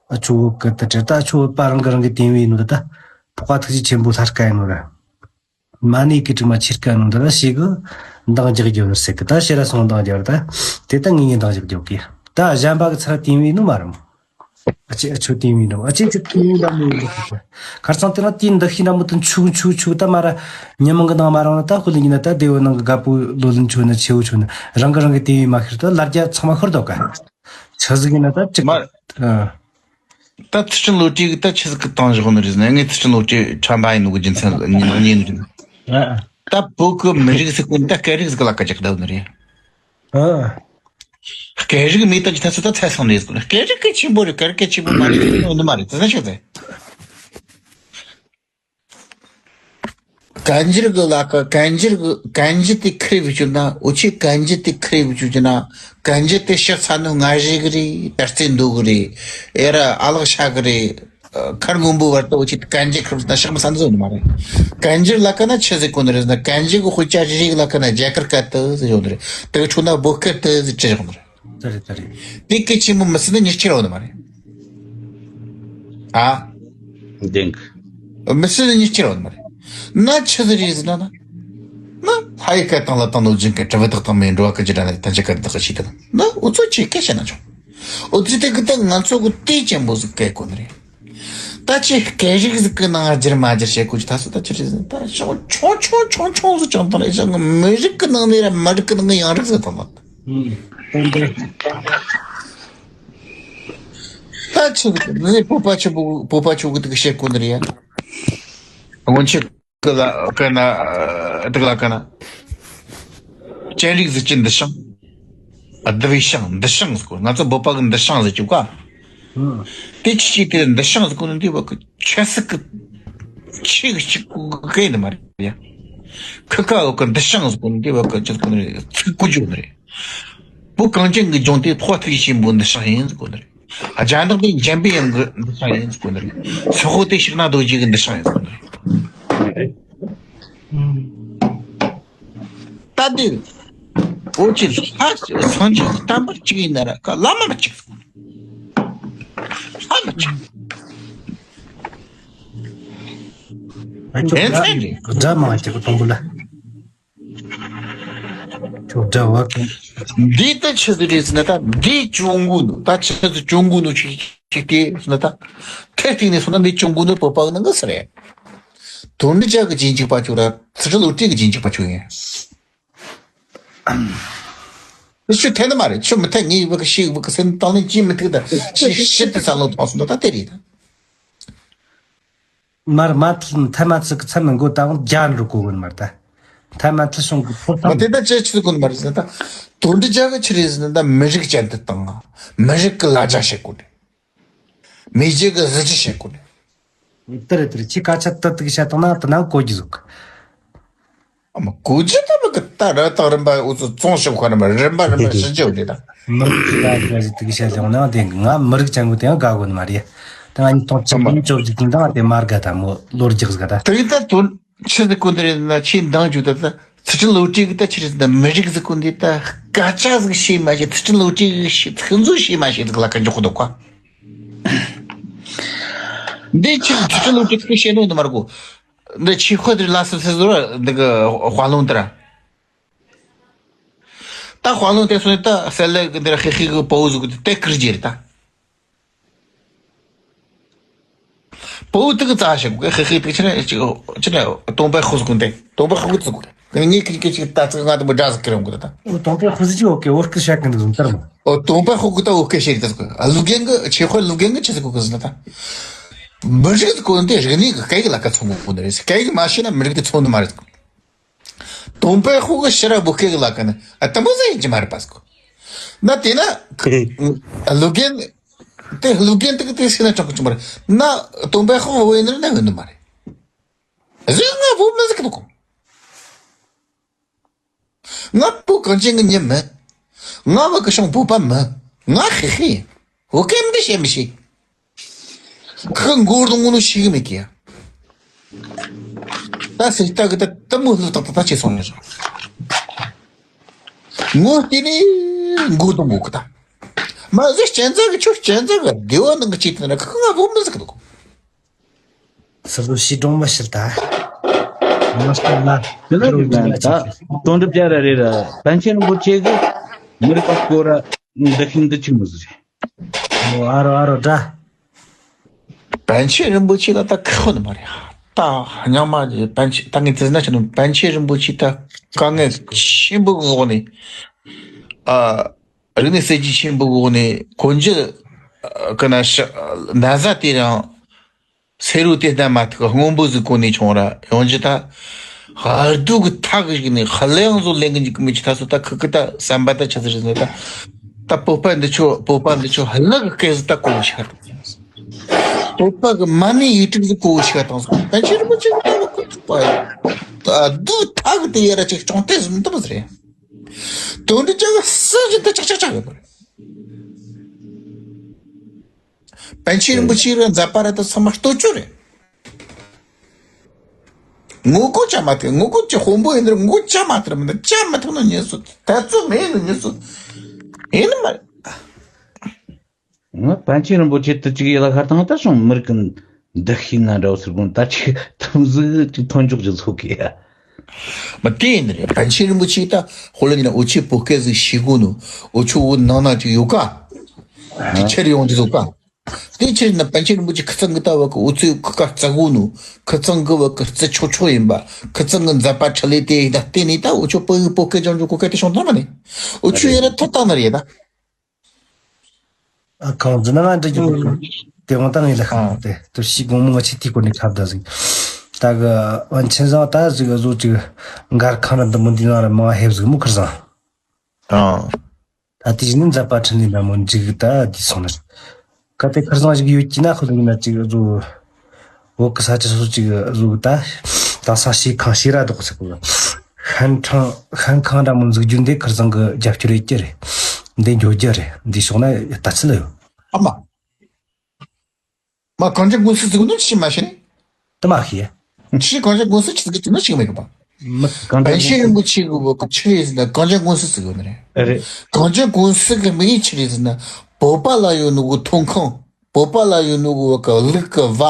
ཨ་ཆུ་བོད་གི་ད་བྲེ་ད་ཆུ་བོད་པ་རང་གི་རང་གི་དེང་བའི་ནོ་ད་ཕོག་པ་ཐུགས་རྗེ་ཆེན་པོ་ལྷ་སྐལ་ཡིན་ནོ་ར། མ་ཎི་གི་དྲུག་མ་ཕྱིར་ཀ་ནང་དུ་ལ་ཞེ་གི་འདང་རྒྱག་རྒྱུ་ཟེར་གི་ད་ཕྱིར་ར་སོང་འདང་རྒྱག་ར་ད་དེ་ལྟ་ངེས་ངེས་འདང་རྒྱག་རྒྱུ་གི་ད་གཞན་པ་གི་ཚར་དེང་བའི་ནུ་མ་རམ། ཨ་ཅེ་ཨ་ཆོ་དེང་བའི་འདྲ་ཨ་ཅེ་ཅི་དེང་བའི་འདྲ་མོ་ཡིན་འདུག་གི་ཁར་སང་དེ་རང་དེའི་འདུ་ཤེས་འདྲ་མོ་དུ་འཆུག་འཆུག་འཆུག་ད་མ་ར་ཉི་མ་གི་ནང་མ་རང་ལ་ད་ཧུ་ལི་ཉི་ན་ད་དེ་བོ་ནང་གི་དགའ་པོ་ལོ་ལིན་ཆོ་ན་ཆེ་བོ་ཆོ་ན་རང་གི་རང་གི་དེང་བའི་མ་ཤར་ད་ལར་རྒྱ་ཚང་མ་ཤོར་འདུག་ག་ཆི་ཟིག་ཡིན་ན་ད་ཅིག་མ། ཨ། ད་ཚུལ་ཁྲིམས་བློ་གྲོས་ཀྱིས་ད་ཆི་ཟིག་གི་བཏང་བཞག་ནི་རེད་ཟེར་ན། ངས་ཚུལ་ཁྲིམས་བློ་གྲོས་ཁྲམ་པ་ཡིན་ནོ་གི་རྒྱུ་མཚན་ཉན་ནི་རེད། ཨ། ད་བོད་གི་མི་རིགས་ཟིག་གི་ད་སྐད་རིགས་ཟིག་ལ་ཀ་ཅིག་བསྡད་ནི་རེད། ཨ། སྐད་རིགས་མེད་ད་ཅི་ད་ཚོད་ད་ཚད་སོང་ནས་ཟིག་སྐད་རིགས་གལ་ཆེན་པོ་རེད། སྐད་རིགས་གལ་ཆེན་པོ་མ་རེད་ཟེར་ནི་མ་རེད། དེ་ཚོ་ཆི་ཟེར། གན་ཇིར་གི་ལ་ཀ་གན་ཇིར་གི་གན་ཇི་དེ་ཁེར་བུ་བཅུག་ན་འུ་ཆི་གན་ཇི་དེ་ཁེར་བུ་བཅུག་ན་གན་ཇི་དེ་ཕྱི་ཚ་ནུ་ང་རེ་གི་རེད། ད་རྩེ་འདུག་གི་རེད། ཨེ་ར་ཨ་ལག་ཤ་གི་རེད། ཁར་སྔོན་པོ་བར་དུ་འུ་ཆི་གན་ཇི་ཁེར་བུ་ན་ཤག་མི་ས་འཛུལ་ནི་མ་རེད། གན་ཇིར་ལ་ཀ་ན་ཆི་ཟིག་གོ་ནི་རེད་ཟེར་ན་གན་ཇི་གི་དཔེ་ཆ་རེ་རེ་གི་ལ་ཀ་ན་རྒྱ་གར་སྐད་དུ་ཟེར་ཡོད་ནི་རེད། དེ་གི་ཆུ་ན་བོད་སྐད་དུ་ཟེར་བྲིས་ཡོད་ནི་རེད། རེད་ད་རེད། དེ་སྐད་ཆེན་པོ་མི་སྲིད་ན་མྱི་སྐྱེ་ར་ཡོད་ནི་མ་རེད། ཨ། འདེང་། མི་སྲིད་ན་མྱི་སྐྱེ་ར་ཡོད་ནི་མ་རེད། ན་ཆི་ཟིག་རེད་ཟེར་ན་ན། ན་ལྷ་ཡི་སྐད་དང་ལ་དང་ནོར་སྦྱིན་སྐད་གྲི་བུ་དག་དང་མེ་འགྲོ་བ་སྐད་ཀྱི་སྒྲ་ན་ཐམས་ཅད་སྐད་དག་གི་ཆེད་དུ་ན་འུ་ཚོ་ཆེ་སྐད་བཤད་ན་ཆོག་འུ་ཚོ་དེ་གི་ད་ང་ཚོ་གི་དེ་ཅན་པོ་ཟིག་སྐད་གོ་ནི་རེད། ད་ཅི་སྐད་རིགས་ཟིག་གི་ནང་སྒྱུར་མ་སྒྱུར་བྱེད་དགོས་ཀྱི་ད་སུ་ད་ཅི་རེད་ཟེར་ན་ད་ཆུང་ཆུང་ཆུང་ཆུང་ཆུང་ཟིག་ཀྱང་དང་རེད་ཅང་གི་མི་རིགས་གི་ནང་ནས་ར་མི་རིགས་གི་ནང་གི་ཡང་རིགས་ཟིག་དང་ད། ཨུམ། དེ་འདྲ། ད་ཆི་ཟིག་གི་ནི་བོད་པ་ཆུ་བོ་བོད་པ་ཆུ་གི་དུ་གི་བཤད་དགོས་ནི་རེད་ཡ། སྔོན་ཆད་གི་ལ་གི་ན་དུ་ལ་གི་ན། སྤྱན་རིགས་ཟིག་ཅི་འདི་ཤང་། བདུད་བའི་ཤང་འདི་ཤང་ཟེར་གོ་ང་ཚོ་བོད་པ་གི་འདི་ཤང་ཟེར་གྱི་ག་དེ་ཅི་ཅི་དེ་འདི་ཤང་ཟེར་གོ་ནི་འདི་བ་གི་ཆེ་སི་གི་ཆེ་གི་ཅི་གི་གི་ནི་མ་རེད་ཡ། ཁི་ཁ་བ་གི་འདི་ཤང་ཟེར་གོ་ནི་འདི་བ་གི་ཅི་ཟེར་གོ་ནི་རེད་ཚིག་གུ་འཇུག་ནི་རེད། བོད་གངས་ཅན་གི་ལྗོངས་དེ་ཕོ་ཐུག་ཆེན་པོ་འདི་ཤང་ཡིན་ཟེར་གོ་ནི་རེད། རྒྱ་ནག་དེ་འཇམ་པའི་དབྱངས་ཀྱི་འདི་ཤང་ཡིན་ཟེར་གོ་ནི་རེད། སོག་པོ་དེ་ཕྱག་ན་རྡོ་རྗེ་གི་འདི་ཤང་ཡིན་ཟེར་གོ་ནི་རེད། ད་དེ་འོ་ཅི་ལྷ་སངས་རྒྱས་ཀྱི་བསྟན་པ་གཅིག་ཡིན་ན་ར་ཀ་བླ་མ་མི་གཅིག་ཟེར་གོ་ནི་ལྷ་མི་གཅིག་ཨ་ཁྱོད་ཡིན་ཚད་རེད། དགྲ་མང་གི་གོ་དང་པོ་ལ། ཁྱོད་དགྲ་བ་གི། འདི་ལྟ་ཆི་ཟིག་རེད་ཟེར་ན་ད་འདི་བཅོ་དགོས་ནོ་ད་ཆི་ཟིག་བཅོ་དགོས་ནོ་ཅིག་ཅིག་དེ་ཟེར་ན་ད། ཐེར་ཐིག་ནས་སོང་ན་འདི་བཅོ་དགོས་ནོ་བོད་པ་གི་ནང་གི་ཟེར་རེད། དོན་འདི་ཅག་གི་རྗེས་འཇུག་པ་ཅིག་ར་ཚུལ་ཁྲིམས་བློ་གྲོས་ཀྱི་རྗེས་འཇུག་པ་ཅིག་ཡིན། ཁྱོད་འཐད་ནི་མ་རེད་ཁྱོད་མི་འཐད་ངའི་བུ་གི་ཤེས་བུ་གི་སེམས་བཏང་ནས་ཅིས་མི་ཐུག་ད་ཅིས་ཤི་དེ་བསམ་བློ་ཐོངས་སོང་ད་ད་དེ་རེད་ད། མར་མ་ཐལ་མཐའ་མ་ཚིག་གི་མཚམས་མི་འགོ་དང་རྒྱ་འགྲོ་གོ་གོ་ནི་མར་ད། མཐའ་མ་ཐལ་བྱུང་གི་ཕོར་མ་དེ་ད་ཅི་ཆི་གོ་ནི་མ་རེད་ཟེར་ན་ད། དོན་འདི་རྒྱ་གི་ཆི་རེད་ཟེར་ན་ད་མི་རིགས་ཅན་དུ་བཏང་ང་། མི་རིགས་གི་ལ་རྒྱ་བྱེད་གོ་ནི། མི་རྒྱུ་གི་གཟི་བརྗིད་བྱེད་གོ་ནི། དེ་རེད་དེ་རེད་ཁྱི་སྐད་ཆ་ཏི་ཏི་གི་བཤད་བཏང་ན་དེ་ནང་གོ་རྒྱུ་ཟིག་ཨ་མ་གོ་རྒྱུ་ད་མི་གི་ད་ར་དང་རིམ་པ་འུ་ཚོ་བཙོང་ཤོག་ཁ་རིམ་པ་རིམ་པ་རིམ་པ་ཞི་རྒྱུ་རེད་ད། མི་རིགས་ལ་རྒྱ་ཟིག་ཏི་གི་བཤད་ལེ་འོང་ན་དེ་ང་མི་རིགས་ཅན་གོ་དེ་ཡང་དགའ་གོ་ནི་མ་རེད། ད་ང་ཉིས་སྟོང་བཅུ་བདུན་བཅོ་བརྒྱད་ཀྱི་འདང་དེ་མ་དགའ་ད་མོ་ལོ་རྒྱག་ཟིག་ད། དེ་ད་དོན་ཆི་ཟིག་གོ་འདི་རེད་ན་ཆེས་འདང་རྒྱུ་ད་ད་ཚུལ་ཁྲིམས་བློ་གྲོས་གི་ད་ཆི་རེད་ད་མི་རིགས་ཟིག་གོ་འདི་ད་སྐད་ཆ་ཟིག་ཤེས་མ་ཤེས་ཚུལ་ཁྲིམས་བློ་གྲོས་གི་ཤེས་ཚིག་མཛོད་ཤེས་མ་ཤེས་ཟིག་ལ་ཁ་འཇོག་གི་འདུག་ག་འདི་ཆི་ཚུལ་ཁྲིམས་བློ་གྲོས་ཚིག་བཤད་ནོ་འདི་མ་རེད་གོ་འདི་ཆི་ཁོ་འདི་ལ་སི་སི་ཟོ་ར་འདི་གི་དཔའ་ལུང་དེ་ར། ད་དཔའ་ལུང་དེ་སོང་ད་སེ་ལེ་གི་འདི་ར་ཧི་ཧི་གི་པོ་ཟིག་གི་དེ་ཀིར་རྒྱེ་རེད་ད། པོ་ཏི་གི་རྩ་ཞིག་གི་ཧི་ཧི་དེ་ཆི་ནས་ཅི་ཆི་ནས་སྟོང་པའི་ཧུ་ཟིག་གི་འདི་སྟོང་པའི་ཧུ་གི་ཙི་གི་ངས་ཁི་ཁི་ཅིག་ད་ཙི་ང་དུ་མི་འདྲ་ཟིག་ཀི་རང་གི་ད། ཨོ་སྟོང་པའི་ཧུ་ཟིག་ཅི་ཨོ་ཀེ་ཨོ་ཀི་ཤ་གི་འདི་ཟུམ་ལྟར་མ། ཨོ་སྟོང་པའི་ཧུ་གི་ད་ཨོ་ཀེ་ཤེ་གི་ད་ཟིག་གི་ཨ་ལུ་གན་གི་ཆེ་ཁོ་ལུ་གན་གི་ཆི་ཟིག་གི་གི་ཟིག་ད། མི་རིགས་ཀོ་འདི་རིག་གནས་ཀྱི་སྐད་ཡིག་ལ་ཀ་ཚོང་གོ་འདི་རེད། སྐད་ཡིག་མ་ཤེས་ན་མི་རིགས་དེ་ཚོང་ནི་མ་རེད། སྟོང་པའི་ཧུ་གི་ཕྱི་ར་བུ་སྐད་ཀྱི་ལ་ཀ་ནི་ཨ་དམ་པོ་ཟེར་ཡིན་གྱི་མ་རེད་པ་ཟིག་གོ་ན་དེ་ན་ལུག་རྒན་དེ་ལུག་རྒན་དེ་གི་དེ་སེ་ན་ཅང་གི་ཅི་མ་རེད་ན། སྟོང་པའི་ཧུ་བོ་ཡིན་ན་ན་ཡོད་ནི་མ་རེད། ཟིག་ང་བོ་མི་ཟིག་གི་འདུག་གོ་ང་བོད་གངས་ཅན་གྱི་མྱི་མིན། ང་བོད་གི་ཤང་བོད་པ་མིན། ང་ཧི་ཧི་ཡིན། བོད་སྐད་མི་བཤད་མི་ཤེས། ཁི་མགོ་རྡུང་ངོ་ནུ་ཤེས་གི་མེད་ཀི་ཡ། ད་སེ་ལྟ་གི་ད་ད་མོ་ལུ་ཏག་ཏག་ད་ཆེ་སོང་ནས་སོང་། ངོ་བལྟས་ནས་མགོ་རྡུང་གོ་གི་ད། མ་ཟེར་གཅན་ཚ་གི་ཆུ་གཅན་ཚ་གི་སྡེ་བ་ནང་གི་ཆེད་དུ་ན་ཁི་ང་བོད་མི་ཟིག་གི་འདུག་སུ་ལུ་ཤི་སྒྲོང་མ་ཤི་ལྟ། མ་ཤི་ལ། དེ་ལ་རིག་ན་ད་དོན་གྲུབ་རྒྱ་ར་རེ་ར་པཎ་ཆེན་རིན་པོ་ཆེ་གི་མི་རིགས་པ་སྐོར་ར་འདི་ཤིང་འདི་ཆིག་མི་ཟེར། ཨོ་ཨ་རོ་ཨ་རོ་འདྲ། པཎ་ཆེན་རིན་པོ་ཆེ་ལ་ད་ཁག་ནི་མ་རེད། ད་རྙིང་མ་པཎ་ཆེན་ད་ངས་དེ་ན་ཆ་ནི་པཎ་ཆེན་རིན་པོ་ཆེ་ད་དཀའ་ངལ་ཆེན་པོ་འོག་ནས་ཨ། རིག་གནས་གསར་བརྗེ་ཆེན་པོའི་འོག་ནས་གོན་རྒྱུ་གི་ན་ཤ་ན་བཟའ་དེ་རང་སེ་རུ་དེ་ལྟ་མ་ཐུག་སྔོན་པོ་ཟིག་གོན་ནས་ཆུང་ར་ཡོང་རྒྱུ་ད། ཧར་རྡུ་གི་ཐག་གི་ཞིག་ནས་ཧ་ལས་ཡང་བཟོ་ལེན་གི་འཇུག་གི་མི་ཆུ་ད་སོ་ད་ཁུ་ཁུ་ད་བསམ་པ་ད་ཆི་ཟིག་རེད་ཟེར་ད། ད་བོད་པ་འདི་ཆོ་བོད་པ་འདི་ཆོ་ཧ་ལས་གི་སྐད་ཟིག་ད་གོ་བོ་ཞིག་ཧ་ད། བོད་པ་གི་མ་ནི་ཡིག་རིགས་ཟིག་གོ་བོ་ཞིག་ཧ་ད་སོ་ད་ཕལ་ཆེར་མི་ཆེ་གི་ད་ཁོ་ཐུག་པ་ཡ། ད་རྡུ་ཐག་གི་དེ་ཡ་ར་ཅིག་ཅུང་ཏེ་ཟིག་མི་འདུག་པ་ཟེར་ཡ། དོན་འདི་ཅག་གི་སྲིད་ཀྱི་དེ་ཅག་ཅག་ཅག་ཡོད་པ་རེད། པཎ་ཆེན་རིན་པོ་ཆེ་ར་མཛད་པ་ར་དེ་ཚང་མ་ལྟོས་ཆོས་རེད། ངོ་རྒོལ་བྱ་མ་ཐུབ། ངོ་རྒོལ་གྱི་དཔོན་པོ་ཡིན་ནར་ངོ་རྒོལ་བྱ་མ་ཐུབ་མི་འདུག་བྱ་མི་ཐུབ་ནོ་ཉན་སོ། ད་ཚོད་མེད་ནོ་ཉན་སོ། ཡིན་ནི་མ་རེད། ང་པཎ་ཆེན་རིན་པོ་ཆེ་དུ་ཅིག་ཡི་ལ་ཤར་དང་ད་སོང་མི་རིགས་ཀྱི་འདུ་ཤེས་ན་འདྲ་བོ་ཟེར་གོ་ད་ཅིག་ཐུམ་ཟིག་ཅིག་ཐོན་འཇོག་ཅིག་ཚོགས་གི་ཡ། མ་དེ་ཡིན་རེད། པཎ་ཆེན་རིན་པོ་ཆེ་ད་ཧོ་ལ་ཉིན་འུ་ཆེ་བོད་སྐད་ཟིག་ཤེས་གོ་ནོ། འུ་ཆོ་འུ་ནང་ན་ཅིག་ཡོད་ཀ་ཅིག་ཁྱེར་ཡོང་ཅིག་བཟོ་ཀ་དེ་ཕྱིར་ན་པཎ་ཆེན་རིན་པོ་ཆེ་ཁི་ཚང་གི་ལྟ་བ་གི་འུ་ཚོའི་ཁི་ཁ་རྩ་གོ་ནོ། ཁི་ཚང་གི་བ་གི་རྩི་ཆོག་ཆོག་ཡིན་པ། ཁི་ཚང་གི་མཛད་པ་ཁྲི་ལས་དེ་ཡིན་ད་བལྟས་ནས་ད་འུ་ཆོ་བོད་ཡིག་བོད་སྐད་སྦྱང་རྒྱུ་གོ་སྐད་དེ་བྱུང་ཐང་མ་ནི། འུ་ཆོ་ཡིན་ན་ཐོབ་ཐང་ནི་རེད་ད། ཨ་གང་ཟེར་ན་ང་འདྲི་རྒྱུ་དེ་དབང་ད་ངས་ལ་ཁ་དེ་དུ་ཞིག་དགོང་མོ་ང་ཆེ་དེའི་སྐོར་ནས་ཁ་བརྡ་ཟིག་ད་གི་པཎ་ཆེན་བཟང་ད་ཟིག་བཟོ་ཅིག་མགར་ཁང་ར་འདི་མོ་འདི་ན་ར་མ་ཧེབ་ཟིག་མོ་ཁིར་བཟང་། ཨ། ད་དེ་བཞིན་མཛད་པ་འཕྲིན་ལས་འདྲ་མོ་འཇིག་ད་འདི་སོང་ནས། གལ་ཏེ་ཁར་སང་ཞིག་ཡོད་ཀྱི་ན་ཁོ་ལ་ཡིན་ན་ཅིག་བཟོ། བོད་ཀྱི་ས་ཆ་སོ་སོ་ཅིག་བཟོ་གི་ད། ད་ས་ཞིག་ཁང་ཞིག་ར་འདོགས་ཟེར་གོ། ཤན་ཁང་ཤན་ཁང་འདྲ་མོ་འཛུགས་རྒྱུ་འདི་ཁར་སང་གི་རྒྱབ་སྐྱོར་ཡོད་ཀྱི་རེད། འདི་འགྱོ་རྒྱུ་རེད། འདི་ཕྱོགས་ན་ལྟ་ཚུལ་ཡོད། ཨ་མ། མ་གངས་ཅན་ཀུན་གསལ་ཟེར་གོ་ནི་ཅི་མ་ཤེས། དེ་མ་ཤེས། ཅི་གངས་ཅན་ཀུན་གསལ་ཅི་ཟེར་གི་ཅི་མ་ཤེས་མེད་གི་པ། མི་གངས་ཅན་པཎ་ཆེན་རིན་པོ་ཆེ་གི་བོད་གི་ཆི་རེད་ཟེར་ན་གངས་ཅན་ཀུན་གསལ་ཟེར་གི་ཡོད་ནི་རེད། རེད། གངས་ཅན་ཀུན་གསལ་གི་དམིགས་ཡུལ་ཆི་རེད་ཟེར་ན་བོད་པ་ལ་ཡོད་ནོ་གི་ཐོན་ཁུངས། བོད་པ་ལ་ཡོད་ནོ་གི་བོད་གི་ལུག་གི་བ།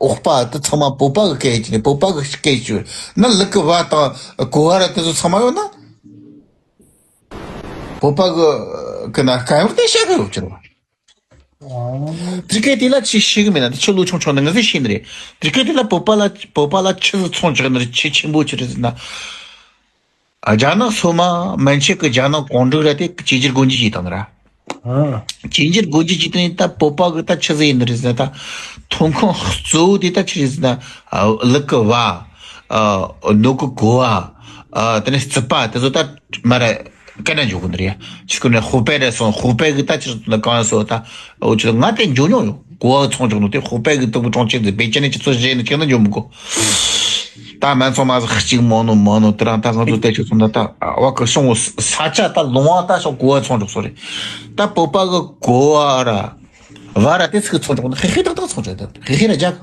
འོག་པ་དེ་ཚང་མ་བོད་པ་གི་སྐད་ཡིན་ནི་བོད་པ་གི་སྐད་ཡིན་ན་ལུག་གི་བ་དང་གོ་བ་ར་དེ་ཚོ་ཚང་མ་ཡོད་ན། བོད་པ་གི་གི་ན་སྐད་ཡོད་དེ་བཤད་གི་ཡོད་ཀྱི་རེད་བ། དེ་སྐད་དེ་ལ་ཅི་ཤེས་གི་མེད་ན་དེ་ཆི་ལོ་ཆུང་ཆུང་ན་ང་ཚོས་ཤེས་ནི་རེད། དེ་སྐད་དེ་ལ་བོད་པ་ལ་བོད་པ་ལ་ཆི་ཟིག་ཚོང་རྒྱག་ནི་རེད། ཆེས་ཆེན་པོ་ཆི་རེད་ཟེར་ན། རྒྱ་ནག་སོ་མ་མན་ཆད་ཀྱི་རྒྱ་ནག་གུང་ཁྲན་ར་དེ་བཅོས་བསྒྱུར་སྒོ་འབྱེད་བྱས་བཏང་ནི་ར། ཨ། བཅོས་བསྒྱུར་སྒོ་འབྱེད་བྱས་བཏང་ནི་ད་བོད་པ་གི་ད་ཆི་ཟིག་ཡིན་ནི་རེད་ཟེར་ན་ད། ཐོན་ཁུངས་གཙོ་བོ་དེ་ད་ཆི་རེད་ཟེར་ན། ལུག་གི་བ། ཨ། ནོར་གི་གོ་བ། ཨ། དེ་ནས་རྩིད་པ་དེ་ཚོ་ད་མ་ར། སྐད་ན་འཇོག་གི་འདུག་རེད། ཕྱི་སྐོར་ནས་ཧོ་པེ་རེད་སོང་། ཧོ་པེ་གི་ད་ཕྱིར་ན་གང་སོ་ད། འོ་ཅི་ང་དེ་འཇོག་མྱོང་ཡོད། གོ་བ་ཚོང་ཆོག་ནོ་དེ་ཧོ་པེ་གི་དུག་པོ་གྲོང་ཁྱེར་འདི་བེད་སྤྱད་ནས་ཁྱེད་ཚོ་བཞེས་ནས་ཁྱེད་ན་འཇོག་མི་དགོ། ད་སྨན་ཚོང་མ་ཟིག་གཅིག་མང་ནོ་མང་ནོ་དེ་རང་ད་ང་ཚོ་དེ་ཆོག་སོང་ད་ད་བ་གི་སོང་ས་ཆ་ད་ལོང་བ་ད་ཤོག་གོ་བ་ཚོང་ཆོག་སོ་རེད། ད་བོད་པ་གི་གོ་བ་ར་བ་ར་དེ་ཚིག་ཚོང་ཆོག་ནོ་ཧེ་ཧེ་ཏག་ཏག་ཚོང་ཆོག་ད་ཧེ་ཧེ་ར་རྒྱག་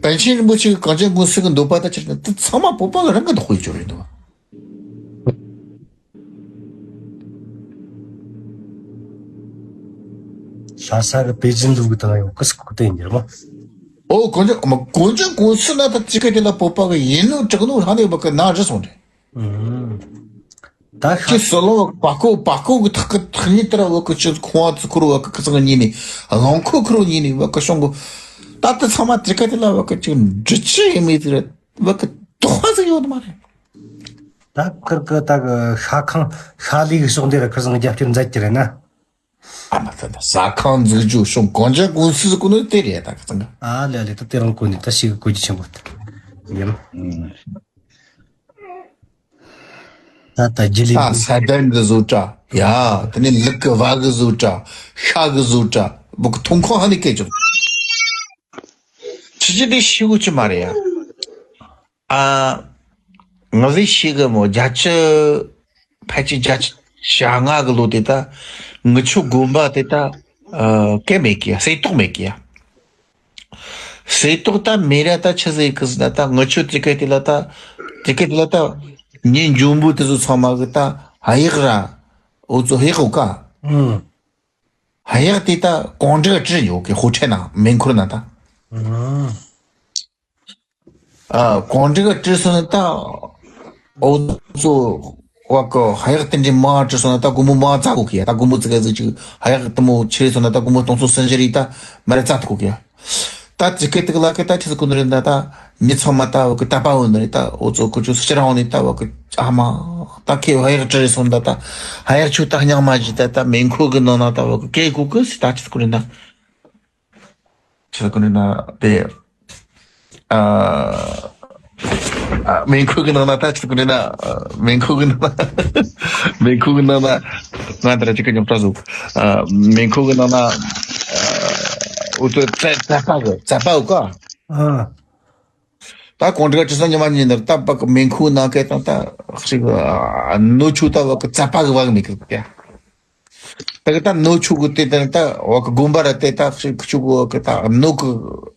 པཎ་ཆེན་རིན་པོ་ཆེ་གི་གངས་ཅན་ཀུན་གསལ་གི་འདོད་པ་ད་ཕྱིར་ན་དེ་ཚང་མ་བོད་པ་གི་རང་གི་འདོད་དཔོན་ཡོད་ཅོག་རེད་འདུག་ལྷ་ས་གི་པེ་ཅིན་ལུགས་གི་དང་ཡང་ཀི་སི་ཀུ་ཏེ་ཡིན་ར་མ། ཨོ་གངས་ཅན་མ་གངས་ཅན་ཀུན་གསལ་ན་ད་ཅི་ག་དེ་ལ་བོད་པ་གི་ཡིན་ནོ་དྲག་ནོ་ཧ་ནས་བ་གི་ན་རི་སོང་རེད། ཨུམ། ད་ཁ་ཅི་སོ་ལོ་བ་ཀོ་བ་ཀོ་གི་ཐག་གི་ཐག་ཉིད་ལྟར་བ་གི་ཅི་ཁོང་བ་ཚོ་ཁུར་བ་གི་ཁི་ཚང་གི་ཉིན་ནས་རླངས་འཁོར་ཁུར་བ་ཉིན་ནས་བ་གི་ཤོང་གི་ད་ལྟ་ཚང་མ་ཅི་ག་དེ་ལ་བ་གི་ཅི་འདྲི་ཅི་ཡིན་མེད་ཟེར། བ་གི་དོགས་པ་ཟིག་ཡོད་མ་རེད། ད་ཁིར་གི་ད་གི་ཤ་ཁང་ཤ་ལས་གི་ཕྱོགས་འདི་ར་ཁིར་ཚང་རྒྱབ་སྐྱོར་མཛད་ཀྱི་རེད་ན། ཨ་མ་ད་ད་ཟ་ཁང་འཛུགས་རྒྱུ་ཤོང་གངས་ཅན་ཀུན་གསལ་གོ་ནི་དེ་རེད་ད་ཁི་ཚང་གི། ཨ་ལེ་ལེ་ད་དེ་རང་གོ་ནི་ད་ཤི་གི་གོ་རྒྱུ་ཆེན་པོ་ཡིན། ད་ད་རྒྱུ་ལས་ད་ས་དན་གི་བཟོ་གྲྭ་ཡ་དེ་ནས་ལུག་གི་བ་གི་བཟོ་གྲྭ་ཤ་གི་བཟོ་གྲྭ་བོ་གི་ཐོན་ཁུངས་ཧ་ནི་སྐད་ཅོག་ཁྱི་ཅི་དེ་ཤི་གོ་ཅི་མ་རེད་ཡ། ཨ། ང་ཚོས་ཤེས་གི་མོ་བརྒྱད་ཅུ། ཕལ་ཆེར་བརྒྱད་ཅུ་གྱ་ལྔ་གི་ལོ་དེ་ད། ངི་ཆོ་དགོན་པ་དེ་ད། ཨ། སྐད་མེད་གི་ཡ་གསེར་ཏོག་མེད་གི་ཡ། གསེར་ཏོག་ད་མེད་ར་ད་ཆི་ཟིག་གི་ཟིན་ན་ད་ངི་ཆོ་དེ་ག་དེ་ལ་ད། དེ་ག་དེ་ལ་ད། ཉིན་འབྱུང་པོ་དེ་ཚོ་ཚང་མ་གི་ད་ཧ་ཡག་ར། འུ་ཚོ་ཧེ་ཧོ་ཀ་ཧ་ཡག་དེ་ད་གོང་དྲི་བྲིས་ཡོད་གི་ཧོ་ཁྲེ་ན་མེ་འཁོར་ན་ད། ཨ། གོང་དྲི་ག་བྲིས་སོང་ན་ད། འུ་ཚོ་བ་གི་ཧ་ཡག་དེ་འདྲའི་མང་བྲིས་སོང་ན་ད་སྒོར་མོ་མང་བཙལ་དགོས་གི་ཡ། ད་སྒོར་མོ་ཙི་ག་ཙི་ཅིག་ཧ་ཡག་དེ་མོ་ཆེ་སོང་ན་ད་སྒོར་མོ་སྟོང་ཚོ་སུམ་བཞི་རེ་ད་མ་རེ་བཙལ་དགོས་གི་ཡ། ད་ཙི་གེ་དེ་ག་ལ་གི་ད་ཆི་ཟིག་གོ་ནི་རེད་ད། ད་མི་ཚང་མ་ད་བ་གི་དད་པ་འོ་ནི་རེད་ད། འུ་ཚོ་ཁོ་ཚོ་སྤྱིར་འོ་ནི་ད་བ་གི་ཨ་མ། ད་ཁེ་ཧ་ཡག་བྲིས་སོང་ད། ད་ཧ་ཡག་ཆུ་ད་རྙིང་མ་ཞིག་ད། ད་མེ་འཁོར་གི་ནང་ན་ད་བ་གི་སྐད་གོ་གི་སི་ད་ཆི་ཟིག་གོ་ནི་ད། ཆི་ཟེར་གོ་ནི་ན་དེ། ཨ། ཨ། མེ་འཁོར་གི་ནང་ན་ད་ཆི་ཟེར་གོ་ནི་ན། མེ་འཁོར་གི་ནང་ན། མེ་འཁོར་གི་ནང་ན། ང་ད་ར་ཅི་ག་ཉོབ་ཏྲ་ཟུག་ཨ། མེ་འཁོར་གི་ནང་ན། ཨ། འུ་ཚོ་རྩ་རྩ་པ་གི་རྩ་པ་འུ་ཀ་ཨ། ད་གོང་དྲི་ག་ཅི་སོང་ཉི་མ་ཉིན་ནར་ད་བ་གི་མེ་འཁོར་ནང་སྐད་དང་ད་ཞིག་ཨ། ནོ་ཆུ་ད་བ་གི་རྩ་པ་གི་བ་གི་མེ་གི་ཀ་ད་གི་ད་ནོ་ཆུ་གི་དེ་དང་ད་བ་གི་དགོན་པ་ར་དེ་ད་ཆུ་གི་བ་གི་ད་ནོ་གི་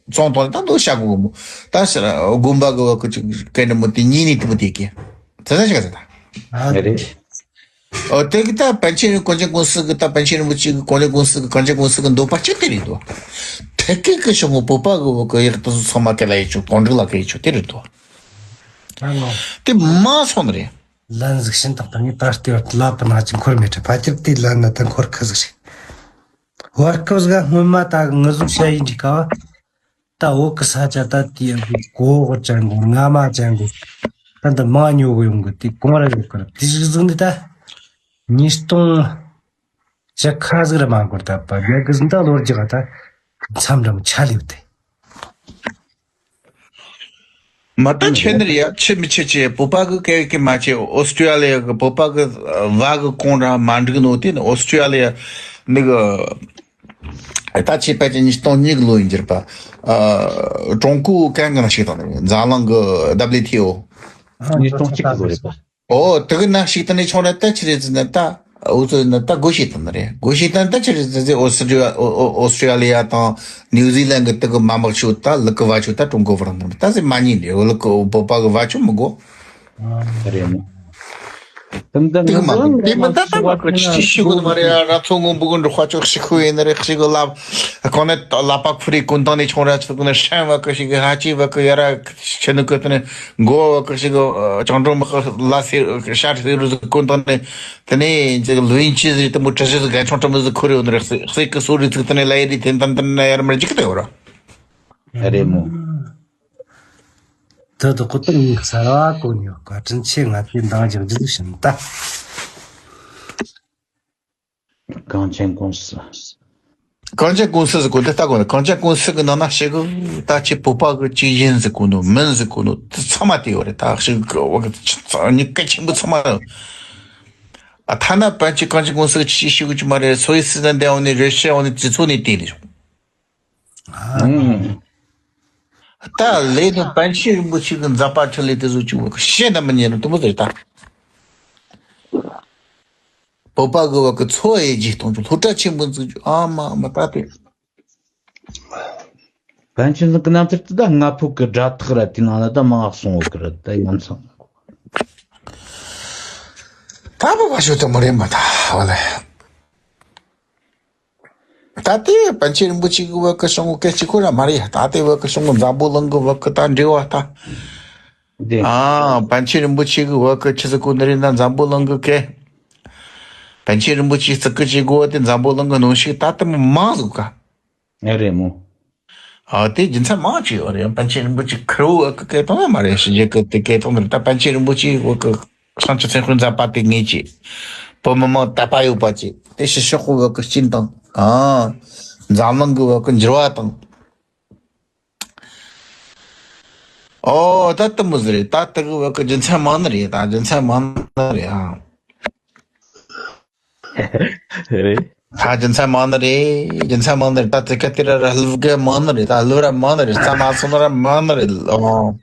བཙོང་དང་ད་ནོ་ཤ་གི་མོ་ད་ཤ་དགོན་པ་གི་བ་གི་ཅིག་སྐད་ནི་མོ་དེ་ཉིན་ནི་དེ་མོ་དེ་གི་ཚ་ཚ་ཞིག་ག་ད། ཨ་རེད། ཨོ་དེ་གི་ད་པཎ་ཆེན་གངས་ཅན་ཀུང་སི་གི་ད་པཎ་ཆེན་རིན་པོ་ཆེ་གི་གངས་ཅན་ཀུང་སི་གི་གངས་ཅན་ཀུང་སི་གི་འདོད་པ་ཅི་དེ་རེད་དོ། ཐད་ཀའི་གི་ཤོག་ངོ་བོད་པ་གི་བོད་གི་ཡག་ཏུ་ཚང་མ་སྐད་ལ་ཡི་ཆོག་གང་འགྲིག་ལ་སྐད་ཡི་ཆོག་དེ་རེད་དོ། ཨ་ནོ། དེ་མ་སོང་ནི་རེད། ལན་ཟིག་ཤིན་ཏུ་དང་ངས་ད་ལྟའི་བར་དུ་ལབ་པ་ན་ཅི་འཁོར་མེད་དྲ་ཕ་ཁྱབ་དེ་ལན་ན་ད་འཁོར་ཁ་ཟིག་རེད། བར་སྐབས་ཟིག་སྔོན་མ་ད་ངུ་ཟུག་བྱ་ཡིན་འདྲི་ཀ་བ། ད་བོད་གི་ས་ཆ་ད་དེ་ཡང་གོ་བོ་ཅན་གོ་རྔ་མ་ཅན་གོ། ད་འདི་མ་ཉོ་གི་ཡོང་གི་དེ་གོང་ར་ཡོད་གི་ར་དེ་ཟིག་ཟིག་འདི་ད། ཉིས་སྟོང་བཅུ་ཁ་ཟིག་ར་མ་འགོར་ད་པ་རྒྱ་གི་ཟིན་ད་ལོ་རྒྱག་ད་མཚམས་འདྲ་མོ་ཆ་ལེབ་དེ། མ་ད་ཆེ་ནི་རེད་ཡ། ཆེ་མི་ཆེ་ཆེ་བོད་པ་གི་སྐད་ཀྱི་མ་ཆེ། ཨོ་སི་ཀྲི་ཡ་ལི་ཡ་གི་བོད་པ་གི་བ་གི་གོང་ར་མ་འགྲིག་ནོ་དེ་ནི་ཨོ་སི་ཀྲི་ཡ་ལི་ཡ་ནི་གི་ད་ཆེ་པ་ཅན་ཉིས་སྟོང་གཉིས་གི་ལོ་ཡིན་གྱི་རེད་པ། ཀྲུང་གོའི་གན་གི་ནང་ཞིག་དང་འཛམ་གླིང་གི་W T O། ཉིས་སྟོང་གཅིག་གི་ལོ་རེད་པ། ཨོ་དེ་གི་ནང་ཞིག་དང་ནི་ཆུང་ར་ད་ཆི་རེད་ཟེར་ན་ད། འུ་ཚོ་ནི་ད་སྒོ་ཕྱེ་ཐུབ་ནི་རེད། སྒོ་ཕྱེ་ཐུབ་ན་ད་ཆི་རེད་ཟེར་ཟེར་ཨོ་སི་ཀྲི་ཡ་ཨོ་ཨོ་ཨོ་སི་ཀྲི་ཡ་ལི་ཡ་དང་ནིའུ་ཟི་ལན་གི་དེ་གི་མ་དམག་ཆུ་ད་ལུག་གི་བ་ཆུ་ད་ཀྲུང་གོ་བར་འདུག་ད་ཟེར་མ་ཉན་རེད། ལུག་གི་བོད་པ་གི་བ་ཆུ་མི་དགོ། རེད་མོ། དེ་མ་དེ་མི་ད་ད་མ་གི་ཅི་ཅི་ཤི་གོ་ནི་མ་རེད་ཡ། ར་ཚོ་ངོ་འབུ་གི་འབྲོག་པ་ཅོག་ཤི་ཁུ་ཡིན་ནི་རེད། ཤི་གི་ལབ། གོ་ནི་ལ་པ་ཁུ་རི་ཀུན་དང་ནི་ཆུང་ར་ཆུ་གི་ནི་ཧྲན་བ་གི་ཤི་གི་ཧ་ཅི་བ་གི་ཡ་ར་ཆི་ནི་གི་དེ་ནི་མགོ་བ་གི་ཤི་གི་བཅིངས་འགྲོལ་དམག་གི་ལ་སི་ཤ་རི་རུ་ཟི་ཀུན་དང་ནི། དེ་ནས་ཅིག་ལུས་ཡིན་ཅི་ཟིག་དེ་མོ་གྲི་ཞིག་ག་ཆུང་ཆུང་མོ་ཟིག་ཁུར་ཡོད་ནི་རེད། གསེར་གི་གསོ་རིག་ཚིག་དེ་ནས་ལ་ཡི་རི་དེ་འདམ་དེ་ནས་ཡར་མར་འཇིག་གི་དེ་ཡོད་ར། རེད་མོ། དེ་དུ་ཁོ་ཏོག་ཉིག་ས་ར་བ་གོ་ཉོ་ག་དྲིན་ཆེ། ང་དེ་འདང་རྒྱག་རྒྱུ་ཟིག་བྱིན་ད། གངས་ཅན་ཀུང་སི། གངས་ཅན་ཀུང་སི་ཟེར་གོ་འདི་ལྟ་གོ་ནི། གངས་ཅན་ཀུང་སི་གི་ནང་ན་ཞེ་གི་ད་ཁྱེད་བོད་པ་གི་ཅིག་ཡིན་ཟེར་གོ་ནོ་མིན་ཟེར་གོ་ནོ་དེ་ཚང་མ་དེ་ཡོད་རེད། ད་ཞེ་གི་བ་གི་ཆི་ཚང་མྱི་གལ་ཆེན་པོ་ཚང་མ་ཡོད། ཨ་ཐ་ན་པཎ་ཆེན་གངས་ཅན་ཀུང་སི་གི་ཅི་ཞིག་གི་ཅི་མ་རེད། སོ་ཡི་སི་ཟན་དེ་འོ་ནི་རེ་ཤི་འོ་ནི་དེ་ཚོ་ནི་དེ་ནི་ཨང་། ད་ལས་ནི་པཎ་ཆེན་རིན་པོ་ཆེ་གི་མཛད་པ་འཕྲིན་ལས་དེ་ཚོ་ཅི་བ་གི་བཤད་ན་མི་ཉན་ནོ་དེ་མོ་ཟེར་ད། བོད་པ་གི་བ་གི་འཚོ་བ་ཡེ་རྒྱས་གཏོང་རྒྱུ་སློབ་གྲྭ་ཆེན་པོ་འཛུགས་རྒྱུ་ཨ་མ་མ་ད་དེ། པཎ་ཆེན་ཟིག་གི་རྣམ་ཐར་དེ་ད་ང་ཕོད་གི་སྒྲ་ཐག་ར་དེ་ནང་ལ་ད་མང་སོང་བ་གི་ར་ད་ཡ་མཚན། ད་བོད་པ་ཞོ་དེ་མོ་རེད་མ་ད་བ་ལེ། ད་ལྟའི་པཎ་ཆེན་རིན་པོ་ཆེ་གི་བ་གི་གཤོང་བུ་སྐད་ཅིག་ཁོ་ར་མ་རེད་ཡ། ད་ལྟའི་བ་གི་གཤོང་བུ་འཛམ་བུ་གླིང་གི་བ་གི་ད་འབྲེལ་བ་ད། དེ། ཨ་པཎ་ཆེན་རིན་པོ་ཆེ་གི་བ་གི་ཆི་ཟིག་གོ་ནི་རེད་ན་འཛམ་བུ་གླིང་གི་སྐད། པཎ་ཆེན་རིན་པོ་ཆེ་ཙི་གི་ཅིག་གོ་བ་དེ་འཛམ་བུ་གླིང་གི་གནོན་ཤུགས་ད་ལྟ་མི་མང་ཟིག་ག་ཨེ་རེད་མོ། ཨ་དེ་རྒྱུ་མཚན་མང་ཅིག་ཡོད་རེད། པཎ་ཆེན་རིན་པོ་ཆེ་ཁེར་བོ་བ་གི་སྐད་གཏོང་ནི་མ་རེད། ཕྱི་རྒྱལ་གི་དེ་སྐད་གཏོང་ནི་རེད། ད་པཎ་ཆེན་རིན་པོ་ཆེ་བ་གི་བྱང་ཆུབ་སེམས་དཔའི་མཛད་པ་དེ་ངེས་ཀྱི། བོད་མི་མང་དད་པ་ཡོད་པ་ཅིག་དེ་ཕྱི་ཕྱོགས་གི་བ་གི་སྐྱིན་དང་། ཨ། འཛམ་གླིང་གི་བ་གི་འགྱུར་བ་དང་། ཨོ་ད་དེ་མོ་ཟིག་རེད། ད་དེ་གི་བ་གི་རྒྱུ་མཚན་མང་ནི་རེད། ད་རྒྱུ་མཚན་མང་ནི་རེད་ཨ། རེད། ད་རྒྱུ་མཚན་མང་ནི་རེད། རྒྱུ་མཚན་མང་ནི་རེད། ད་དེ་ག་དེ་ར་ར་ལུག་གི་མང་ནི་རེད། ད་ལུག་ར་མང་ནི་རེད། རྩ་མ་སོང་ནི་ར་མང་ནི་རེད། ཨོ།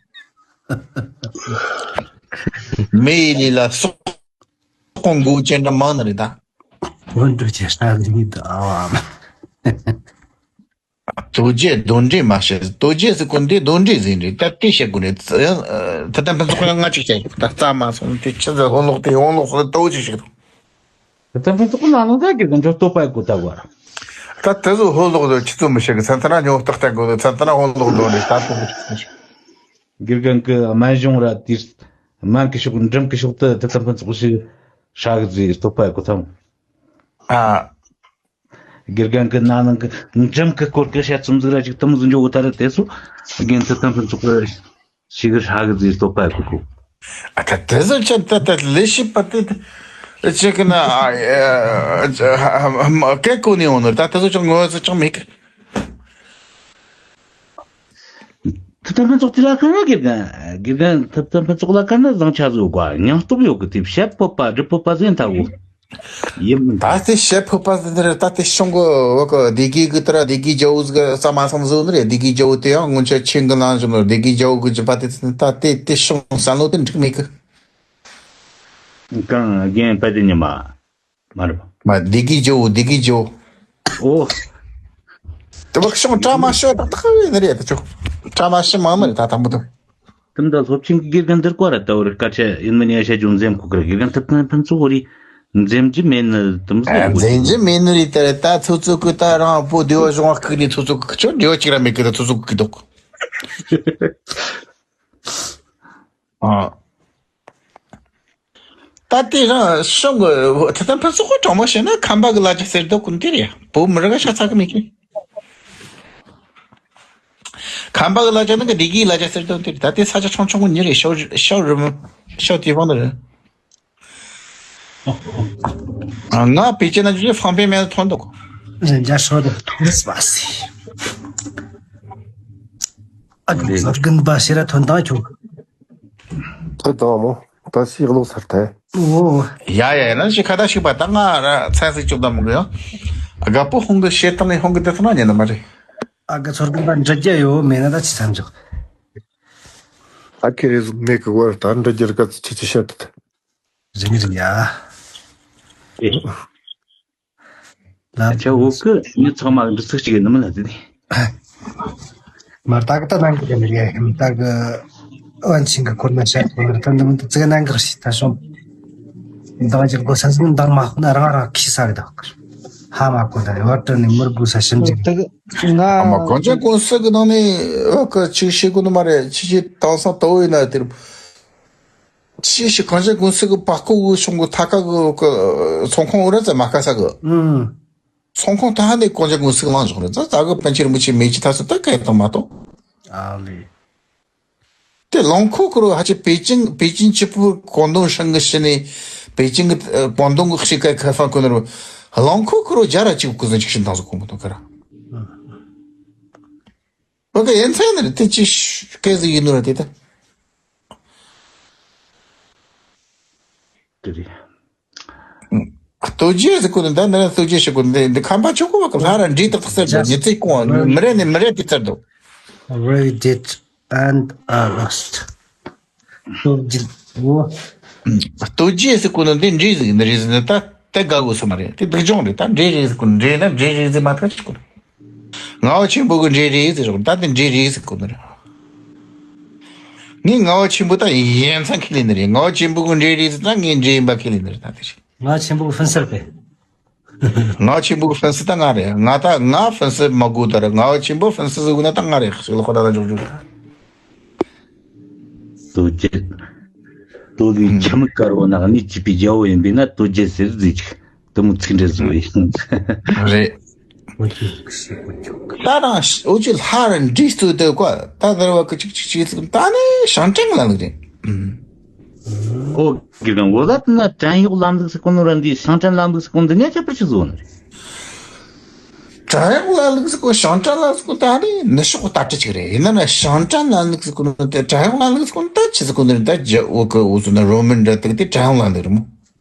མི་ཡི་ལུས་ལ་སྲོག་གོང་མགོ་ཅན་ར་མང་ནི་རེད་ད། སྔོན་འགྲོ་ཆེ་ས་ལི་མི་ད་ཨ་བ། དོལ་རྒྱལ་གདོན་འདྲེ་མ་བཤད། དོལ་རྒྱལ་ཟེར་གོ་འདི་གདོན་འདྲེ་ཟིག་རེད། ད་དེ་བཤད་དགོས་རེད། ད་ལྟ་ཕན་ཚུན་ཡང་ང་ཅིག་བཤད་ད་རྩ་མ་སོང་དེ་ཆི་ཟེར་ཧོ་ལོག་དེ་ཧོ་ལོག་ཧོ་ལོག་ཏོ་ཅིག་བཤད་དང་། ད་ལྟ་ཕན་ཚུན་ན་ནང་ད་གི་དོན་ཆོ་ལྟོ་པའི་གོ་ད་བར། ད་དེ་ཚོ་ཧོ་ལོག་དོ་ཆི་ཚོ་མི་བཤད་གི་ཚན་ཚན་ན་ཉོ་སྟག་ལྟ་དགོས་དོ་ཚན་ཚན་ན་ཧོ་ལོག་དོ་རེད། ད་དེ་ཚོ་ཆི་ཚོ་བཤད། དགེ་རྒན་གི་སྨན་གཞུང་ར་དེ་སྨན་གི་ཕྱོགས་འགྲིམ་གི་ཕྱོགས་དུ་དེ་ལྟ་ཕན་ཚུན་ཞིག་ཧྲ་གི་ཟིག་ལྟོ་པའི་གོ་ཐང་། ཨ། དགེ་རྒན་གི་ན་ནང་གི་འགྲིམ་གི་སྐོར་གི་བཤད་ཚུམ་ཟིག་ར་ཅིག་དུམ་ཟིག་འཇོག་ད་ར་དེ་སུ་རྒན་ཚུལ་དམ་ཕུན་ཚོགས་གི་ཞིག་ཧྲ་གི་ཟིག་ལྟོ་པ་གི་གོ། ཨ་ད་དེ་ཟོ་ཅན་ད་ད་ལས་ཤི་པ་དེ་ཅིག་ན་ཨ་ཨ་ཨ་ཨ་སྐད་གོ་ནི་འོང་ནོ་ད་དེ་ཟོ་ཅང་ངོ་ཟོ་ཅང་མེད་གི། ཐུབ་བསྟན་ཕུན་ཚོགས་དེ་ལ་ཁ་ན་དགེ་རྒན། དགེ་རྒན་ཐུབ་བསྟན་ཕུན་ཚོགས་ལ་ཁ་ན་བཟང་ཆ་བཟོ་དགོས། སྙིང་སྟོབས་ཡོད་གི་དེ་བཤད་ཕོད་པ་འབྲི་ཕོད་པ་ཟེར་ད་གོ། ཡིན། ད་དེ་བཤད་ཕོད་པ་ཟེར་ནི་རེད། ད་དེ་གཤོང་གི་བ་གི་སྡེ་དགེ་གི་དེ་ར་སྡེ་དགེ་རྒྱལ་བོ་ཟིག་གི་ས་མ་སང་བཟོ་ནི་རེད། སྡེ་དགེ་རྒྱལ་བོ་དེ་ཡང་སྔོན་ཆད་ཆེན་གི་ལང་བཞིན་ནོ་སྡེ་དགེ་རྒྱལ་བོ་གི་རྒྱུད་པ་དེ་ད་དེ་དེ་གཤོང་བསམ་བློ་དེ་འགྲིག་མེད་གི། གང་རྒན་པ་དེ་ཉི་མ། མ་རེད་པ། མ་སྡེ་དགེ་རྒྱལ་བོ་སྡེ་དགེ་རྒྱལ་བོ། ཨོ། དེ་བ་གཤོང་བཀྲ་མ་ཤོད་ཏག་ཏག་ཡིན་ནི་རེད་ད་ཆོ། བཀྲ་མ་ཤི་མང་ནི་རེད་ད་དང་པོ་དུ། དེ་འདྲ་སློབ་ཆེན་གྱི་དགེ་རྒན་འདིར་བཀའ་ར་ལྟ་བུར་སྐད་ཆ་ཡིན་མིན་ཡ་བཤད་རྒྱུ་འཛེམ་ཁུག་རེད། དགེ་རྒན་ཐུབ་བསྟན་ཕུན་ཚོགས་རེད། འཛེམ་རྒྱུ་མེད་ནི་དུམ་ཟེར་དགོས། འཛེམ་རྒྱུ་མེད་ནི་རེད་དེ། ད་ཚོ་ཚོ་གི་ད་རང་པོ་སྡེ་བ་གཞུང་བ་ཁུག་ནས་ཚོ་ཚོ་གི་ཁྱོད་འབྲེལ་བ་གཅིག་ར་མེད་གི། ད་ཚོ་ཚོ་གི་འདུག་ཨ། ད་དེ་རང་གཞུང་གི་ད་ལྟ་ཕན་ཚུན་ཁོ་དྲང་མོ་བཤད་ན་ཁམས་པ་གི་ལ་རྒྱ་ཟེར་འདུག་གོ། འདི་རེད། བོད་མི་རིགས་ཤ་ཚ་གི་མེད་གི། ཁམས་པ་གི་ལ་རྒྱ་ནི་གི་བདེ་གི་ལ་རྒྱ་ཟེར་འདུག། འདི་རེད། ད་དེ་ས་ཆ་ཆུང་ཆུང་གི་མྱི་རེད། ཤོ་ཤོ་རི་མོ་ཤོ་དེ་བང་ནི་རེད། ང་པེ་ཅིན་ན་འཇུ་ཧྥང་པེ་མེན་ཐོན་འདུག། རེད། འཇའ་ཧྲོ་དེ་ཐུགས་སུ་བ་སི། ཨ་ཀི་ཚོར་གིན་པ་ཤེ་ར་ཐོན་དང་ཁྱོད། ཐོན་དང་མོ། ད་ཤི་གློག་སར་ཐལ། ཨོ། ཡ་ཡ་ཡ། ན་ཤི་ཁ་ད་ཤི་པ་ད་ང་ར་ཚན་སི་བཅུག་ད་མོ་གི་ཡོ། དགའ་པོ་ཧོང་གི་ཤེ་ཏང་ནི་ཧོང་གི་དེ་ཐོན་ན་ཉན་ན་མ་རེད། ཨ་ཀི་ཚོར་གིན་པ་འདྲི་རྒྱ་ཡོད་མེད་ན་ད་ཅི་མཚམས་འཇོག། ཨ་ཁེ་རེ་ཟུག་མེད་གི་བར་ད་འདྲི་རྒྱུར་ག་ཚི་ཆི་ཆི་བཤད་དུ། རིང་རིང་ཡ། ཨེ། ལ་ཆ་འུ་ཀི་མི་ཚང་མ་འདྲི་ཚིག་ཅིག་ནི་མི་ལ་དེ་ནི། མར་ཏག་ཏག་ནང་གི་རེད་ཡ། ཏག་གི་ཨོན་ཆིང་གི་སྐོར་ན་བཤད་གི་རེད། ད་འདི་མི་འདི་ཚིག་ནང་གི་རེད། ད་སོང་། འདང་རྒྱག་དགོས་ས་ཟིན་འདང་མ་ཁོ་ན་རང་རང་ཁྱི་ས་གི་ད། ཧ་མ་གོ་ད་རེ་བ་ཏྲ་ནི་མི་དགོས་ས་ཞིམ་ཅིག་རེད། ང་ཨ་མ་གང་ཅག་ཀུན་སི་གི་ནང་ནས་ཨོ་ཀི་ཆིག་ཤེས་གི་ནི་མ་རེད། ཆི་ཆི་དང་སང་ཏོ་ཡིན་ན་དེར། ཅི་ཞིག་གངས་ཅན་ཀུན་གསལ་གྱི་པགས་ཀོ་གི་གཞུང་གི་ཐ་ཀ་གི་ཚོང་ཁང་འོ་ར་ཙ་མ་ཁ་ས་གི། ཨུམ། ཚོང་ཁང་ཐ་ཧ་ནས་གངས་ཅན་ཀུན་གསལ་གླེང་བཞག་རེད། ཙ་ཙ་གི་པཎ་ཆེན་རིན་པོ་ཆེ་མེ་ཅི་ཐ་སི་ད་ག་ཡ་དང་མ་གཏོགས། ཨ་ལེ། དེ་རླངས་འཁོར་ཁུ་རུ་ཧ་ཅི་པེ་ཅིང་པེ་ཅིང་ཅི་པུ་ཀོང་ཏུང་ཧྲང་གི་ཕྱི་ནས་པེ་ཅིང་གི་ཀོང་ཏུང་གི་ཤི་ཀ་ཁ་ཧྥང་ཀུན་རུ་རླངས་འཁོར་ཁུ་རུ་རྒྱ་ར་ཅིག་ཀུ་ཟན་ཅིག་ཤིན་ཐང་སུ་ཀུང་མ་ཏོང་ཁ་ར། ཨུམ། བ་ག་ཡན་ཚན་ནི་དེ་ཅི་སྐད་ཟིག་ཡིན་ནོ་ར་དེ་ད། དེ་རེད། ལྟོ་རྒྱས་ཟེར་གོ་ནི་ད་ནི་ལྟོ་རྒྱས་ཤེས་གོ་ནི་འདི་ཁམས་པ་ཆོ་གོ་བ་ག་ལྷ་ར་འདྲེ་དག་དག་ཟེར་དོ། ཉི་ཚེ་ཀོང་མི་རེ་ནི་མི་རེ་དེ་ཚར་དོ། Read it and arrest. ལྟོ་རྒྱས་འོ། ལྟོ་རྒྱས་ཟེར་གོ་ནི་འདི་འདྲེ་ཟིག་ནི་རེད་ཟེར་ནི་ད་དེ་དགའ་གོ་སོ་མ་རེད། དེ་སྡུག་སྦྱོང་རེད། ད་འདྲེ་རེད་ཟེར་གོ་ནི་འདྲེ་ན་འདྲེ་རེད་ཟེར་མ་ཐག་ཆོད་གོ་ནི། ངག་དབང་ཆེན་པོ་གི་འདྲེ་རེད་ཟེར་རོགས། ད་དེ་འདྲེ་རེད་ཟེར་གོ་ནི་རེད། ངས་ངག་དབང་ཆེན་པོ་ད་ཡན་ཚང་ཁས་ལེན་ནི་རེད། ངག་དབང་ཆེན་པོ་གི་འདྲེ་རེད་ཟེར་ད་ངས་འདྲེ་ཡིན་པ་ཁས་ལེན་ནི་རེད། ད་དེ་རེད། ངག་ཆེན་པོ་གི་ཧྥིན་སར་པས། ངག་ཆེན་པོ་གི་ཧྥིན་སི་ད་ང་རེད། ང་ད་ང་ཧྥིན་སི་མ་དགོས་ད་རེད། ངག་དབང་ཆེན་པོ་ཧྥིན་སི་ཟེར་དགོས་ན་ད་ང་རེད། ཞིག་ལ་ཁོ་ད་ད་འཇོག་འཇོག་ད། ལྟོ་རྒྱས། ལྟོ་ལུས་ཁྱིམ་དཀར་བོ་ནག་ནས་སྐྱིད་པའི་རྒྱལ་བོ་ཡིན་པས་ན་ལྟོ་རྒྱས་ཟེར་ཟིག་ཅིག་དུ་མོ་ཚིག་འདྲ་བཟོ་ཡིན། རེད། ད་རང་འུ་ཅི་ལྷ་ར་འདྲིས་སུ་དེ་ཀ་ད་དར་བ་ཀི་ཅིག་ཅིག་ཅིག་ད་ནི་ཞང་ཀྲན་ལ་ལུགས་རེད། ཨོ་གི་གང་འོ་ད་ན་བྲན་གཡོག་ལམ་ལུགས་སུ་གོ་ནོ་ར་འདི་ཞང་ཀྲན་ལམ་ལུགས་སུ་གོ་འདི་ངས་ཁྱབ་པར་ཆི་བཟོ་ནི་རེད། བྲན་གཡོག་ལམ་ལུགས་སུ་གོ་ཞང་ཀྲན་ལམ་ལུགས་སུ་གོ་ད་ནི་ནི་ཤོག་ལྟ་ཁྲི་ཅིག་རེད། ཡིན་ན་ན་ཞང་ཀྲན་ལམ་ལུགས་སུ་གོ་ནོ་དེ་བྲན་གཡོག་ལམ་ལུགས་སུ་གོ་ནོ་ད་ཆི་སུ་གོ་ནི་རེད། ད་རྒྱ་འོ་གི་འོ་སུ་ན་རོ་མན་འདྲ་དེ་གི་དེ་བྲན་གཡོག་ལམ་ལུགས་རེད་མོ།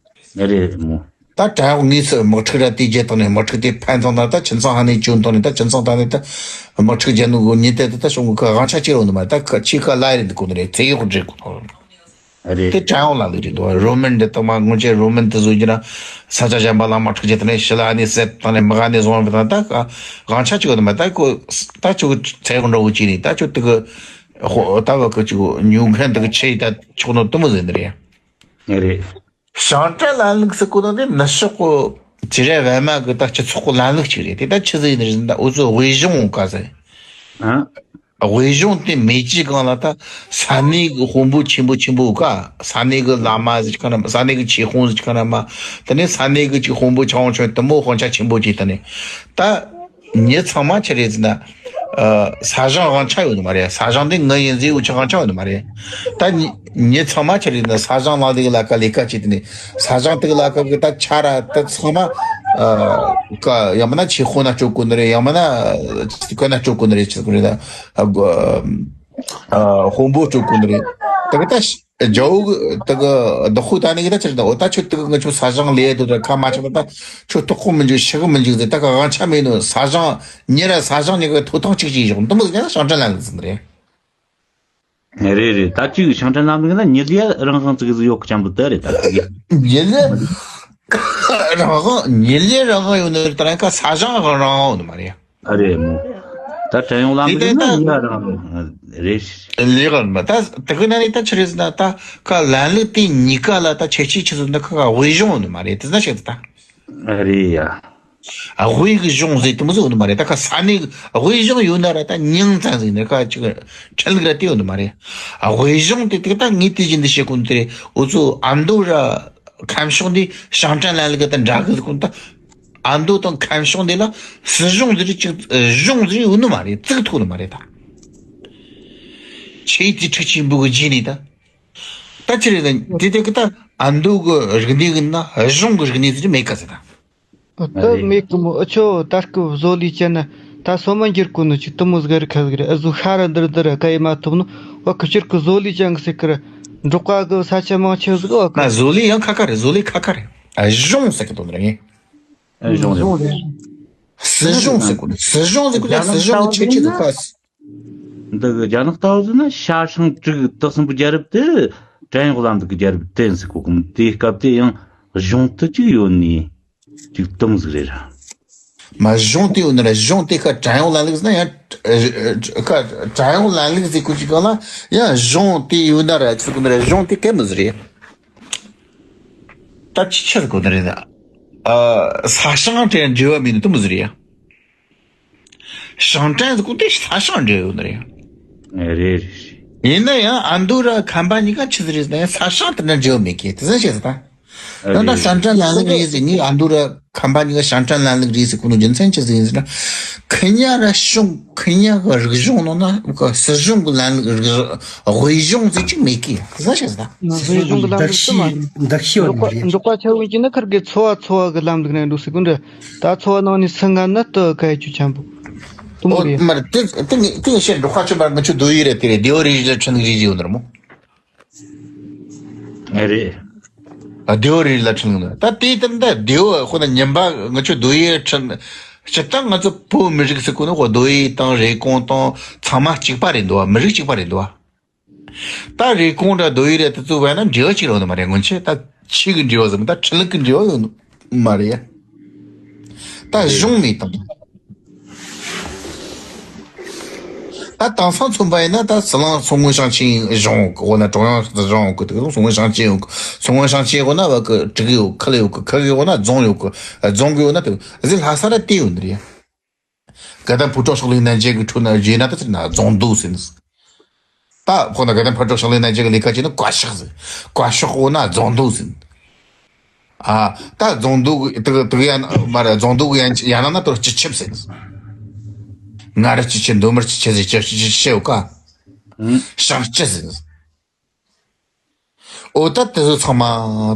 རེད་མོ། ད་བྲན་གཡོག་དངོས་སུ་དམག་འཁྲུག་ར་དེ་རྒྱལ་བཏང་ནས་དམག་འཁྲུག་དེ་ཕན་ཚང་ད་ད་ཁྱིམ་ཚང་ཧ་ནས་གྱོན་བཏང་ནས་ད་ཁྱིམ་ཚང་ད་ནས་ད་དམག་འཁྲུག་རྒྱལ་ནོ་གོ་ཉིན་དེ་ད་ད་ཤོང་གི་ཁ་དབང་ཆ་ཅི་རུང་ནི་མ་ད་ཁ་ཆི་ཁ་ལ་རེད་འདི་གོ་ནི་རེད། ཚེ་གཡོག་འདྲེ་གོ་ནོ་རེད། དེ་བྲན་གཡོག་ལམ་ལུགས་རེད་འདུག། རོ་མན་འདི་དང་མ་སྔོན་ཆད་རོ་མན་དེ་བཟོ་རྒྱུ་ན་ས་ཆ་གཞན་པ་ལ་དམག་འཁྲུག་བྱས་ཏེ་ནས་ཕྱི་ལ་ཨ་ནི་སེ་བཏང་ནས་མི་ག་ནས་བཟུང་བ་དང་ད་དབང་ཆ་ཅི་གོ་ནི་མ་ད་ཁོ་ད་ཁྱོད་ཚེ་གཡོག་འདྲ་བོ་ཅི་རེད། ད་ཁྱོད་དེ་གི་ད་བ་གི་ཅིག་ཉོ་མཁན་དེ་གི་ཆེ་ད་ཆོག་ནོ་དུ་མོ་ཟེར་ནི་རེད། རེད། ཞང་ཀྲན་ལམ་ལུགས་སུ་གོ་ནོ་དེ་ནུབ་ཕྱོགས་གི་ཇི་རེ་བན་མ་གི་ད་སྤྱི་ཚོགས་གི་ལམ་ལུགས་ཅིག་རེད། དེ་ད་ཆི་ཟིག་ཡིན་རེད་ཟེར་ན་ད་འུ་ཚོ་དབུས་གཞུང་ག་ཟེར། ཨ། དབུས་གཞུང་དེ་མེ་ཅི་གང་ལ་ད་ས་གནས་གི་དཔོན་པོ་ཆེན་པོ་ཆེན་པོ་ག་ས་གནས་གི་བླ་མ་ཟིག་ག་ན་ས་གནས་གི་ཆེ་དཔོན་ཟིག་ག་ན་མ་དེ་ནས་ས་གནས་གི་ཅིག་དཔོན་པོ་ཆུང་ཆུང་དུ་མོ་དཔོན་ཆ་ཆེན་པོ་ཅིག་དེ་ནས་ད། མྱི་ཚང་མ་ཆི་རེད་ཟེར་ན། ཨ། ས་ཞིང་དབང་ཆ་ཡོད་ནི་མ་རེད། ས་ཞིང་དེ་ངའི་ཡིན་ཟེར་འུ་ཅག་དབང་ཆ་ཡོད་ནི་མ་རེད། ད་མྱི་མྱི་ཚང་མ་ཆི་རེད་ཟེར་ན་ས་ཞིང་ལ་དེ་གི་ལ་ཀ་ལས་ཀ་བྱེད་དེ་ནི་ས་ཞིང་དེ་གི་ལ་ཀ་གི་ད་ཆ་ར་ད་ཚང་མ། ཨ། ཀ་ཡང་མིན་ན་ཆེ་དཔོན་ན་སྤྲོད་དགོས་ནི་རེད། ཡང་མིན་ན་ཅི་ག་ན་སྤྲོད་དགོས་ནི་རེད། ཅི་དགོས་རེད་ད། ཨ། དཔོན་པོ་སྤྲོད་དགོས་ནི་རེད། དེ་གི་ད། རྒྱལ་པོ་གི་དེ་གི་བདག་པོ་ད་ནི་གི་ད་ཆི་རེད་ད། འོ་ད་ཁྱོད་དེ་གི་ང་ཁྱོད་ས་ཞིང་ལས་དུ་ད་ཁ་མ་ཆག་པ་ད་ཁྱོད་ལྟོགས་ཁོག་མི་འཇུག་ཕྱི་གི་མི་འཇུག་ཟེར་ད་ག་དབང་ཆ་མེད་ནོ། ས་ཞིང་མྱི་ར་ས་ཞིང་མྱི་གི་ཐོབ་ཐང་གཅིག་གཅིག་བཞག་འདི་མོ་ཟེར་ན་ཞིང་བྲན་ལམ་ལུགས་ཟེར་ནི་རེད། རེད་རེད། ད་ཅིག་ཞིང་བྲན་ལམ་ལུགས་ན་མྱི་ལ་རང་དབང་ཙིག་ཟིག་ཡོད་གི་ཅམ་པོ་དེ་རེད་ད། མྱི་ལ་རང་དབང་མྱི་ལ་རང་དབང་ཡོད་ནི་རེད། ད་ར་ཁ་ས་ཞིང་རང་དབང་ཡོད་ནི་མ་རེད། ཨ་རེད་མོ། ད་བྲན་གཡོག་ལམ་ལུགས་ཡིན་ན་གཉིས་ཀ་རང་རེད། ལེགས་པར་མ་ད་དེ་གི་ནང་ནས་ད་ཆི་རེད་ཟེར་ན། ད་ཁ་ལམ་ལུགས་དེ་གཉིས་ཀ་ལ་ད་ཁྱད་ཆོས་ཆི་ཟེར་ན། ཁ་ཁ་དབུལ་གཞུང་ནི་མ་རེད། དེ་ན་ཤེས་ད། རེད་ཡ། དབུལ་གི་གཞུང་ཟེར་དེ་མོ་ཟིག་ཡོད་ནི་མ་རེད། ད་ཁ་ས་གནས་གི་དབུལ་གཞུང་ཡོད་ན་ར་ད་མིང་ཙམ་ཟིག་ནི། ཁ་ཅིག་ཁྲིམས་ལུགས་ར་དེ་ཡོད་ནི་མ་རེད། དབུལ་གཞུང་དེ་དེ་ད་ངས་དེ་བཞིན་དུ་བཤད་གོ་ནི་དེ་རེད། འུ་ཚོ་ཨ་མདོ་ར་ཁམས་ཕྱོགས་འདི་ཞིང་བྲན་ལམ་ལུགས་དང་འདྲ་གི་ཟེར་གོ་ནི། ད་ཨ་མདོ་དང་ཁམས་ཕྱོགས་འདི་ལ་སྲིད་གཞུང་ཟེར་ཅིག་གཞུང་ཟེར་ཡོད་ནི་མ་རེད། བཙུགས་ཐུབ་ནི་མ་རེད་ད། ཆེས་དེ་ཁྲིག་ཆེན་པོ་གི་རྗེས་ནས་ད། ད་ཅི་རེད་ད། དེ་དེ་གི་ད་ཨ་མདོ་གི་རིག་གནས་གི་ན་གཞུང་གི་རིག་གནས་ཟེར་མེད་ག་ཟེར་ད། ཨ་ད་རེད། མེད་གི་མོ། ཨ་ཆོ་ད་སྐབས་བཟོ་ལས་ཅན་ན་ད་སོ་མ་འགྱུར་གོ་ནི་ཅིག་དེ་མོ་ཟིག་རེད། ཁ་ཟིག་རེད། ཨ་ཟོ་ཤ་ར་འདིར་འདིར་ག་ཡེ་མ་ཐུབ་ནོ། བ་ཁི་ཕྱིར་གི་བཟོ་ལས་ཅན་གི་ཟེར་གི་ར། འབྲོག་པ་གི་ས་ཆ་མང་ཆེ་ཟིག་བ་ན་གི་བཟོ་ལས་ཡང་ཁ་ཁ་རེད། བཟོ་ལས་ཁ་ཁ་རེད། ཨ་གཞུང་ཟེར་གི་དོན་རེད། ཨ་གཞུང་རེད། གཞུང་རེད། སྲིད་གཞུང་ཟེར་གོ་ནི། སྲིད་གཞུང་ཟེར་གོ་ནི། རྒྱ་ནག་སྲིད་གཞུང་གི་ཁྱད་ཆོས་ཟིག་ཁ། འདི་གི་རྒྱ་ནག་ལྟ་བུ་ཟེར་ན་ཤ་ཞང་དྲུག་དག་གསུམ་པོའི་རྒྱལ་རབས་དེ་བྲན་གཡོག་ལམ་ལུགས་ཀྱི་རྒྱལ་རབས་དེ་ཟེར་གོ་གི། དེའི་སྐབས་དེ་ཡང་གཞུང་དེ་གཅིག་ཡོད་ནི་གཅིག་དུམ་ཟིག་རེད་ར། མ་གཞུང་དེ་ཡོད་ན་ར། གཞུང་དེ་ཁ་བྲན་གཡོག་ལམ་ལུགས་ཟེར་ན་ཡང་ཁ་བྲན་གཡོག་ལམ་ལུགས་ཟེར་གོ་གི་གང་ལ་ཡང་གཞུང་དེ་ཡོད་ན་ར་ཟེར་གོ་ན་ར། གཞུང་དེ་གལ་མི་ཟེར་རེད། ད་ཅི་ཆི་ཟེར་གོ་ན་རེད་ད། ཨ་ས་ཞིང་དེ་འབྲེལ་བ་མེད་ནི་དུམ་ཟེར་རེད། ཞིང་བྲན་ཟེར་གོ་དེ་ས་ཞིང་འབྲེལ་ཡོད་ནི་རེད། རེད་རེད། ཡིན་ན་ཡང་ཨ་མདོ་ར་ཁམས་པ་གཉིས་ཀ་ཆི་ཟིག་རེད་ཟེར་ན་ཡང་ས་ཞིང་དེ་འདྲ་འབྲེལ་བ་མེད་གི། དེ་ཟེར་ཤེས་ཟེར་ད། ད་ད་རེད། ཞིང་བྲན་ལམ་ལུགས་རེད་ཟེར། ངས་ཨ་མདོ་ར་ཁམས་པ་གཉིས་ཀ་ཞིང་བྲན་ལམ་ལུགས་རེད་ཟེར་གོ་ནོ་རྒྱུ་མཚན་ཆི་ཟིག་ཡིན་ཟེར་ན། ཁི་གཉིས་ར་གཞུང་ཁི་གཉིས་ཀ་རིག་གཞུང་ནང་ན་སྲིད་གཞུང་གི་ལམ་ལུགས་རིག་དབུས་གཞུང་ཟེར་གཅིག་མེད་གི། དེ་ཟེར་ཤེས་ཟེར་ད། སྲིད་གཞུང་གི་ལམ་ལུགས་དེ་མ་འདུ་ཤེས་འདུག་པ་འདུག་པ་ཆ་བོ་ཡིན་གྱི་ན་ཁིར་གི་ཚོ་བ་ཚོ་བ་གི་ལམ་ལུགས་ནས་འགྲོ་ཟེར་གོ་འདྲ། ད་ཚོ་བ་ནང་ནས་སུ་ངན་ན་ལྟོས་ག་ཡ་ཆུ་ཆེན་པོ། དུ་མོ་ཨོ་རེད། མར་དེ་དེ་ངས་དེ་ངས་བཤད་འགྲོ་ཁ་ཆུ་མར་ང་ཆུ་དུ་ཡི་རེད། དེ་རེད། སྡེ་བ་རེ་རེ་ལ་ཁྲིམས་ལུགས་རེ་རེ་ཡོད་ནོ་ར་མོ། ཨ་རེད། ཨ་སྡེ་བ་རེ་རེ་ལ་ཁྲིམས་ལུགས་ནི་ད་དེ་ལྟར་ད་སྡེ་བ་ཁོ་ན་ཉིན་པ་ང་ཆུ་དུ་ཡི་ཁྲིམས་སྤྱིར་བཏང་ང་ཚོ་བོད་མི་རིགས་ཟེར་གོ་ནོ་ཁོ་དུ་ཡི་དང་རེབ་གོང་དང་ཚང་མ་གཅིག་པ་རེད་འདུག་བ། མི་རིགས་གཅིག་པ་རེད་འདུག་བ། ད་རེབ་གོང་ར་དུ་ཡི་ར་དེ་ཚོ་བས་ན་འབྲེལ་བ་གཅིག་ར་ཡོད་ནི་མ་རེད། སྔོན་ཆད་ད་ཆོས་ཀྱི་འབྲེལ་བ་ཟེར་མ། ད་ཁྲིམས་ལུགས་ཀྱི་འབྲེལ་བ་ཡོད་ནི་མ་རེད་ཡ། ད་གཞུང་མེད་དང་། ད་དེང་སང་མཚོན་པ་ཡིན་ན་ད་ཟི་ལིང་མཚོ་སྔོན་ཞིང་ཆེན་གཞུང་ཡོད་གི། འོ་ན་ཀྲུང་དབྱང་སྲིད་གཞུང་ཡོད་གི། དེ་ག་མཚོ་སྔོན་ཞིང་ཆེན་ཡོད་གི། མཚོ་སྔོན་ཞིང་ཆེན་འོ་ན་བ་གི་ཀྲིག་ཡོད། ཁུལ་ཡོད་གི། ཁུལ་གི་འོ་ན་རྫོང་ཡོད་གི། རྫོང་གི་འོ་ན་དེ་ཟི་ལྷ་ས་ར་དེ་ཡོད་ནི་རེད། དགའ་ལྡན་ཕོ་བྲང་ཕྱག་ལེན་གནང་མཁན་གྱི་ཁྲོད་ན་བརྗོད་ན་ད་ཟེར་ན་རྫོང་རྡོ་ཟེར་ནི། ད་ཁོ་ན་དགའ་ལྡན་ཕོ་བྲང་ཕྱག་ལེན་གནང་མཁན་གྱི་ལས་ཀ་བྱེད་ན་བཀའ་ཤག་ཟེར། བཀའ་ཤག་འོ་ན་རྫོང་རྡོ་ཟེར་ནི། ཨ་ད་རྫོང་རྡོ་གི་དེ་གི་དེ་གི་ཡང་མ་ར་རྫོང་རྡོ་གི་ཡང་ཡང་ན་ན་དོར་སྤྱི་ཁྱབ་ཟེར་ནི། ང་ར་སྤྱི་ཁྱབ། མདོ་སྨད་སྤྱི་ཁྱབ་ཟེར། སྤྱི་སྤྱི་སྤྱི་ཡོད་ཀ། ཞིང་སྤྱི་ཟེར་ནི། འོ་ད་དེ་ཚོ་ཚང་མ་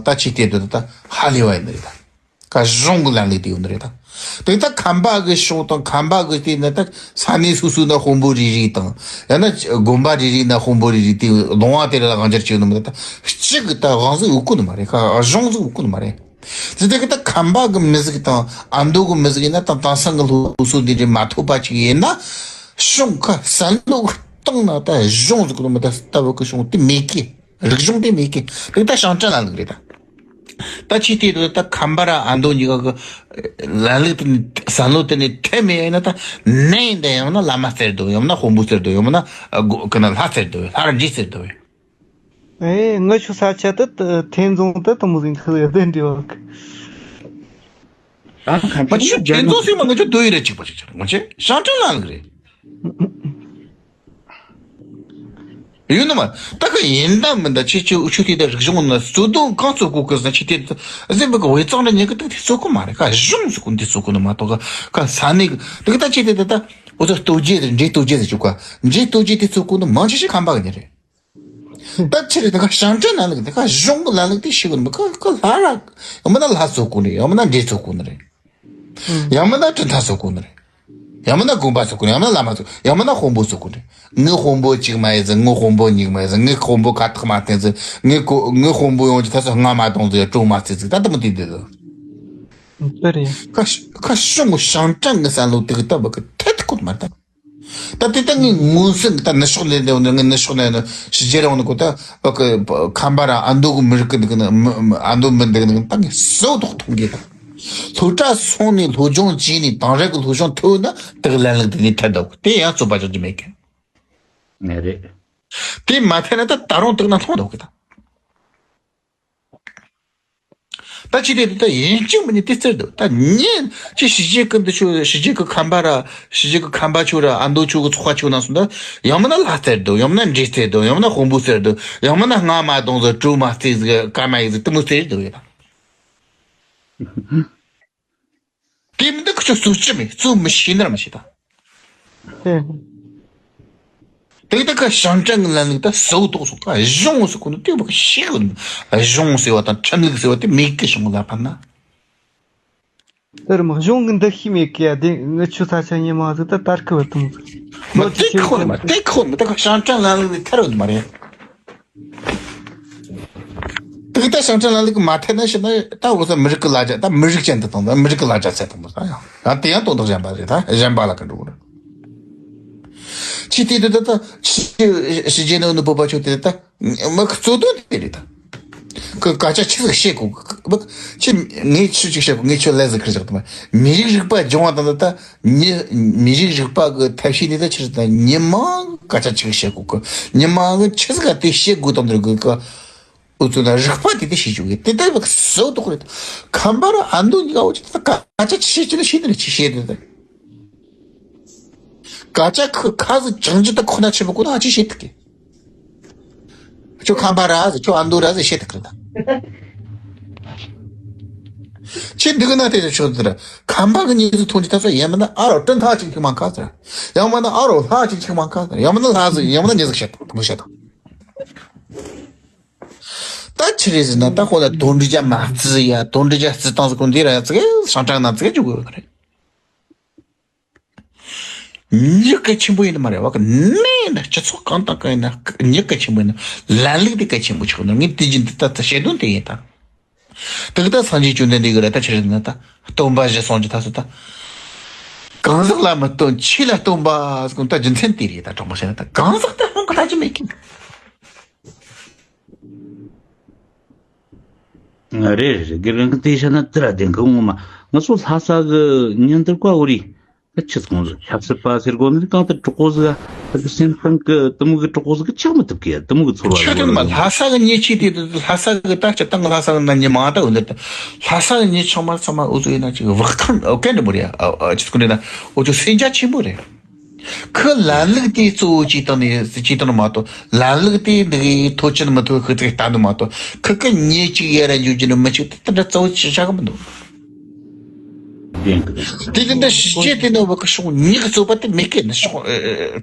ད་ཅིག་དེ་དུ་ད་ཧ་ལས་པ་ཡིན་ནི་རེད་ད། ཁ་གཞུང་གི་ལམ་ལུགས་དེ་ཡོད་ནི་རེད་ད། དེ་ད་ཁམས་པ་གི་ཕྱོགས་དང་ཁམས་པ་གི་དེ་ན་ད་ས་གནས་སོ་སོ་ན་དཔོན་པོ་རེ་རེ་དང་། ཡང་ན་དགོན་པ་རེ་རེ་ན་དཔོན་པོ་རེ་རེ། དེ་ལུང་བ་དེ་ར་ལ་དབང་སྒྱུར་བྱེད་ནི་མ་རེད་ད། གཅིག་གི་ད་དབང་ཟིག་ཡོད་གོ་ནི་མ་རེད། ཁ་གཞུང་ཟིག་ཡོད་གོ་ནི་མ་རེད། དེ་དེ་གི་ད་ཁམས་པ་གི་མི་ཟིག་དང་ཨ་མདོ་གི་མི་ཟིག་ཡིན་ན་ད་དེང་སང་གི་སློབ་གསོ་འདི་འདྲ་མ་ཐོབ་པ་ཅིག་ཡིན་ན། གཞུང་ཁ་བསམ་བློ་བཏང་ན་ད་གཞུང་ཟིག་གི་མི་ད་ལྟ་བུ་གི་གཞུང་དེ་མེད་གི། རིག་གཞུང་དེ་མེད་གི། དེ་ད་ཞིང་བྲན་ལམ་ལུགས་རེད་ད། ད་ཅི་དེ་དུ་ད་ཁམས་པ་ར་ཨ་མདོ་གཉིས་ཀ་གི་ལམ་ལུགས་དེ་ནི་བསམ་བློ་དེ་ནི་ཐད་མེད་ཡིན་ན། ད་ནས་འདི་ཡང་ན་བླ་མ་ཟེར་འདུག་ཡང་ན་དཔོན་པོ་ཟེར་འདུག་ཡང་ན་ཨ་གོ་གི་ན་ལྷ་ཟེར་འདུག་ལྷ་ར་འདྲེ་ཟེར་འདུག་ཨེ་ང་ཆུ་ས་ཆ་དེ་ཐེ་ཚོམ་དེ་དུ་མོ་ཟིན་ཁི་ཡ་དེ་འདྲི་བ་གི། ད་ཁམས་པ་ང་ཆུ་ཐེ་ཚོམ་ཟིན་མ། ང་ཆུ་དུ་ཡི་རེ་གཅིག་པ་ཅིག་ཆར་ང་ཆེ་ཞིང་བྲན་ལམ་ལུགས་རེད། ཡོད་ནི་མ། ད་ག་ཡིན་ད་མིན་ད་ཆེ་ཆེ་འུ་ཆུ་དེ་ད་རིག་གཞུང་ན་གཙོ་དོན་གང་གཙོ་གོ་གི་ཟེར་ན། ཆེ་དེ་ད་ཟིན་པ་གི་དབུས་གཙང་ན་ཉེ་གི་ད་དེ་གཙོ་གོ་མ་རེད། ཁ་གཞུང་གཙོ་གོ་འདི་གཙོ་གོ་ནི་མ་གཏོགས་ཁ་ས་གནས་གི་ད་གི་ད་ཆེ་དེ་ད་ད་འུ་ཚོ་སྟོད་རྒྱུད་དེ་འདྲེ་སྟོད་རྒྱུད་ཟེར་ཆོག་ག་འདྲེ་སྟོད་རྒྱུད་དེ་གཙོ་གོ་ནི་མང་ཆེ་ཤོས་ཁམས་པ་གི་ཉེ་རེད། ད་ཆི་རེད། ད་ཁ་ཞིང་བྲན་ལམ་ལུགས་དེ་ཁ་གཞུང་གི་ལམ་ལུགས་དེ་ཤེས་གོ་ནི་མ། ཁ་ཁ་ལྷ་ར་ཡང་མིན་ན་ལྷ་གཙོ་གོ་ནི་རེད། ཡང་མིན་ན་འདྲེ་གཙོ་གོ་ནི་རེད། ཡང་མིན་ན་གྲུབ་མཐའ་གཙོ་གོ་ནི་རེད། ཡང་མིན་ན་དགོན་པ་གཙོ་གོ་ནི། ཡང་མིན་ན་བླ་མ་གཙོ། ཡང་མིན་ན་དཔོན་པོ་གཙོ་གོ་ནི་རེད། ངའི་དཔོན་པོ་གཅིག་མ་ཡིན་ཟེར། ངའི་དཔོན་པོ་གཉིས་མ་ཡིན་ཟེར། ངའི་དཔོན་པོ་ཁ་ཐག་མ་བསྟེན་ཟེར། ངའི་གོ་ངའི་དཔོན་པོ་ཡོང་རྒྱུ་ད་ཚོད་སྔ་མ་གཏོང་ཟེར། གྲོ་མ་བརྩི་ཟེར། ད་དེ་མོ་དེ་འདི་ཟེར། དེ་རེད། ཁ་ཁ་གཞུང་གི་ཞིང་བྲན་གི་བསམ་བློ་དེ་གི་ལྟ་བུ་གི་ཐད་དུ་ཁོ་མ་ལྟ། ད་དེ་ལྟ་ངས་མངོན་སུམ་ད་ནུབ་ཕྱོགས་ལ་ལེན་ནས་ངས་ནུབ་ཕྱོགས་ལ་ཕྱི་རྒྱལ་རང་ནས་གོ་ད་བ་གི་ཁམས་པ་ར་ཨ་མདོ་གི་མི་རིགས་ཀྱི་འདུག་ནི་མི་ཨ་མདོ་མི་འདུག་ནི་ད་ངས་སོ་ཐོག་མཐོང་གི་ད། སློབ་གྲྭ་སོང་ནས་སློབ་སྦྱོང་བྱས་ནས་དེང་རབས་ཀྱི་སློབ་སྦྱོང་ཐོབ་ན་དེ་གི་ལམ་ལུགས་དེ་ནས་ཐར་འདུག་དེ་ཡང་རྩོད་པ་རྒྱག་རྒྱུ་མེད་གི། ངས་རེད། དེ་མ་ཐར་ན་ད་ད་རུང་དེ་ན་ལྷུང་འདུག་གི་ད། ད་ཅི་སྟེ་ད་ཡིན་གཅིག་མིན་གཅིག་དེ་བཙལ་འདུག་ད་ཉིན་ཅི་ཕྱི་རྒྱལ་གི་འདི་ཆོ་ཕྱི་རྒྱལ་གི་ཁམས་པ་ར་ཕྱི་རྒྱལ་གི་ཁམས་པ་ཆོ་ར་ཨ་མདོ་ཆོ་གི་ཚོགས་པ་ཆོ་ནང་སོང་ད་ཡང་མིན་ན་ལྷ་བཙལ་འདུག་ཡང་མིན་ན་འདྲེ་བཙལ་འདུག་ཡང་མིན་ན་དཔོན་པོ་བཙལ་འདུག་ཡང་མིན་ན་རྔ་མ་གདོང་ཟེར་གྲོ་མ་བཙལ་ཟིག་ཀརྨ་ཡིག་ཟིག་དེ་མོ་བཙལ་འདུག་ཡོད་ད། དེ་མིན་ད་ཁུ་ཆོ་སུ་ཅི་མེད་སུ་མི་ཤེས་ནར་མི་ཤེས་ད། དེ་ད་ཁ་ཞང་ཀྲང་གི་ལམ་ལུགས་ད་སུ་དོག་སོང་ད་གཞུང་སུ་ཁོ་ནི་དེ་བ་ཤེས་གི་གཞུང་ཟེར་བ་དང་ཁྲིམས་ལུགས་ཟེར་བ་དེ་མེད་གི་གཞུང་ལ་ཕན་ན། དེར་མ་གཞུང་གི་འདུ་ཤེས་མེད་གི་ཡ་དེ་ངི་ཆོ་ས་ཆ་ཉི་མ་ཟིག་ད་དར་གི་བ་དུང་། མ་དེ་ཁོ་ནི་མ་དེ་ཁོ་ནི་ད་ཁ་ཞང་ཀྲང་ལམ་ལུགས་དེ་ཐར་བ་མ་རེད། དེ་ད་ཞང་ཀྲང་ལམ་ལུགས་མ་ཐར་ན་ཤི་ན་ད་འོ་ས་མི་རིགས་ཀྱི་ལ་རྒྱ་ད་མི་རིགས་ཅན་དུ་བཏང་ད་མི་རིགས་ཀྱི་ལ་རྒྱ་ཚད་དང་པོ་ད་ཡང་ད་དེ་ཡང་དོན་དག་གཞན་པ་རེད་ད་གཞན་པ་ལ་ག་འགྲོ་གི་རེད། ཅི་དེ་དུ་ད་ད་ཕྱི་ཕྱི་རྒྱལ་ནང་ནི་བོད་པ་ཆོ་དེ་ད་མི་གཙོ་དོན་དེ་རེད་ད། ཁོས་སྐད་ཆ་ཆི་ཟིག་བཤད་གོ་གི་ཁྱི་ངས་ཆི་ཅིག་བཤད་གོ་ངས་ཁྱོད་ལས་ཟིག་ཁིར་བཞག་ད་མ་མི་རིགས་རིག་པ་སྦྱོང་བ་དང་ད་ད་མི་མི་རིགས་རིག་པ་གི་ཐབས་ཤེས་ནི་ད་ཆི་རེད་ད་ཉི་མ་སྐད་ཆ་ཆི་བཤད་གོ་གི་ཉི་མ་གི་ཆི་ཟིག་ག་དེ་བཤད་དགོས་དང་འདིར་གི་གི་འུ་ཚོ་ན་རིག་པ་དེ་དེ་ཤེས་བཅུག་གི་དེ་ལྟ་བུ་གི་སུ་དོག་རེད། ཁམས་པ་ར་ཨ་མདོ་གཉིས་ཀ་འུ་ཚོ་ད་སྐད་ཆ་ཆི་བཤད་ཀྱི་ན་ཤེས་ནི་རེད་ཆི་བཤད་དེ་ད། སྐད་ཆ་ཁོ་ཁ་ཟིག་ཅང་ཅི་ད་ཁོ་ན་ཆེ་བ་ཁོ་ན་ཨ་ཅི་བཤད་ཐུབ་གི། ཁྱོད་ཁམས་པ་ར་ཟེར་ཁྱོད་ཨ་མདོ་ར་ཟེར་བཤད་ཐུབ་གི་ད། ཁྱེད་འདི་གི་ན་དེ་ཆོག་ཟེར། ཁམས་པ་གི་མྱི་ཟིག་མཐོང་རྒྱུ་ད་ཚོ་ཡང་མིན་ན་ཨ་རོ་སྤྲིན་ཐག་ཅིག་ཐིག་མ་ཁ་ཟེར། ཡང་མིན་ན་ཨ་རོ་ལྷ་ཅིག་ཐིག་མ་ཁ་ཟེར། ཡང་མིན་ན་ལྷ་ཟིག་ཡང་མིན་ན་མྱི་ཟིག་བཤད་ཐུབ་མི་བཤད་ཐུབ། ད་ཆི་རེད་ཟེར་ན་ད་ཁོ་ལ་དོན་འགྲིག་རྒྱ་མ་བརྩི་ཡ་དོན་འགྲིག་རྒྱ་བརྩི་སྟངས་ཟེར་གོ་འདི་ར་ཙི་གེ་ཞང་ཀྲང་ན་ཙི་གེ་འཇུག་དགོས་ཡོད་རེད། མྱི་གལ་ཆེན་པོ་ཡིན་ནི་མ་རེད་བ་གི་ནས་ན་སྤྱི་ཚོགས་གང་དང་གང་ཡིན་ན་མྱི་གལ་ཆེན་པོ་ཡིན་ན་ལམ་ལུགས་དེ་གལ་ཆེན་པོ་ཆགས་ནོ་ངས་དེ་བཞིན་དུ་ད་ད་བཤད་དོན་དེ་ཡིན་ད། དེ་གི་ད་སངས་རྒྱས་བཅོམ་ལྡན་འདས་གི་ར་ད་ཆི་རེད་ན་ད་སྟོན་པ་བཞི་གསུངས་ཀྱི་ད་སོ་ད། གང་ཟག་ལ་མི་སྟོན་ཆོས་ལ་སྟོན་པ་ཟེར་གོ་ད་རྒྱུ་མཚན་དེ་རེད་ད་དྲང་པོ་བཤད་ན་ད་གང་ཟག་ད་ཧོང་གི་ད་ཅི་མེད་ཀི། རེད་རེད་རེད་དགེ་རྒན་གི་དེ་བཤད་ན་དེ་ར་བདེན་གི་ངོ་མ་ང་ཚོ་ལྷ་ས་གི་ཉིན་དེར་བཀའ་འོ་རི། ད་ཆི་ཚོང་ཟིག་ཆབ་སྲིད་པ་ཟེར་གོ་ནི་གང་ལྟར་གྲོགས་པོ་ཟིག་ཨ་གི་སེམས་གཏིང་གི་དུ་མོ་གི་གྲོགས་པོ་ཟིག་གི་ཆགས་མི་ཐུབ་གི་དུ་མོ་གི་ཚོར་བ་ཆོས་ཟིག་དོན་མ་ཡོད་ལ། ལྷ་ས་གི་ཉེ་ཆེ་དེ་ལྷ་ས་གི་ད་སྤྱི་བཏང་གི་ལྷ་ས་གི་ན་ཉི་མ་ད་འོ་འདི་ལྷ་ས་གི་ཉེ་ཆུང་མ་ཚང་མ་འུ་ཚོ་ཡིན་ན་ཅིག་བག་ཐང་ཨོ་གན་འདྲ་མོ་རེད་ཨ་ཨ་ཅི་ཚོ་འདྲ་ན་འུ་ཚོ་སེམས་རྒྱ་ཆེན་པོ་རེད། ཁི་ལམ་ལུགས་དེ་གཙོ་བོ་ཅིག་བཏང་ནས་ཅིག་བཏང་ནི་མ་གཏོགས་ལམ་ལུགས་དེ་འདི་གི་ཐོ་ཅི་ནི་མི་ཐོ་ཁི་ཚིག་ལྟ་ནི་མ་གཏོགས་ཁི་ཁི་ཉེ་ཅིག་ཡ་ར་འཇུ་རྒྱུ་ནི་མི་ཆུག་དེ་འདྲ་གཙོ་བོ་ཅིག་ཆགས་གི་མི་འདུག་བདེན་གི་བདེན། དེ་དེ་འདྲ་ཞི་བྱེད་དེ་ནི་བ་ཀི་ཤོག་ཉིག་གཙོ་བ་དེ་མེད་གི་ནི་ཤོག་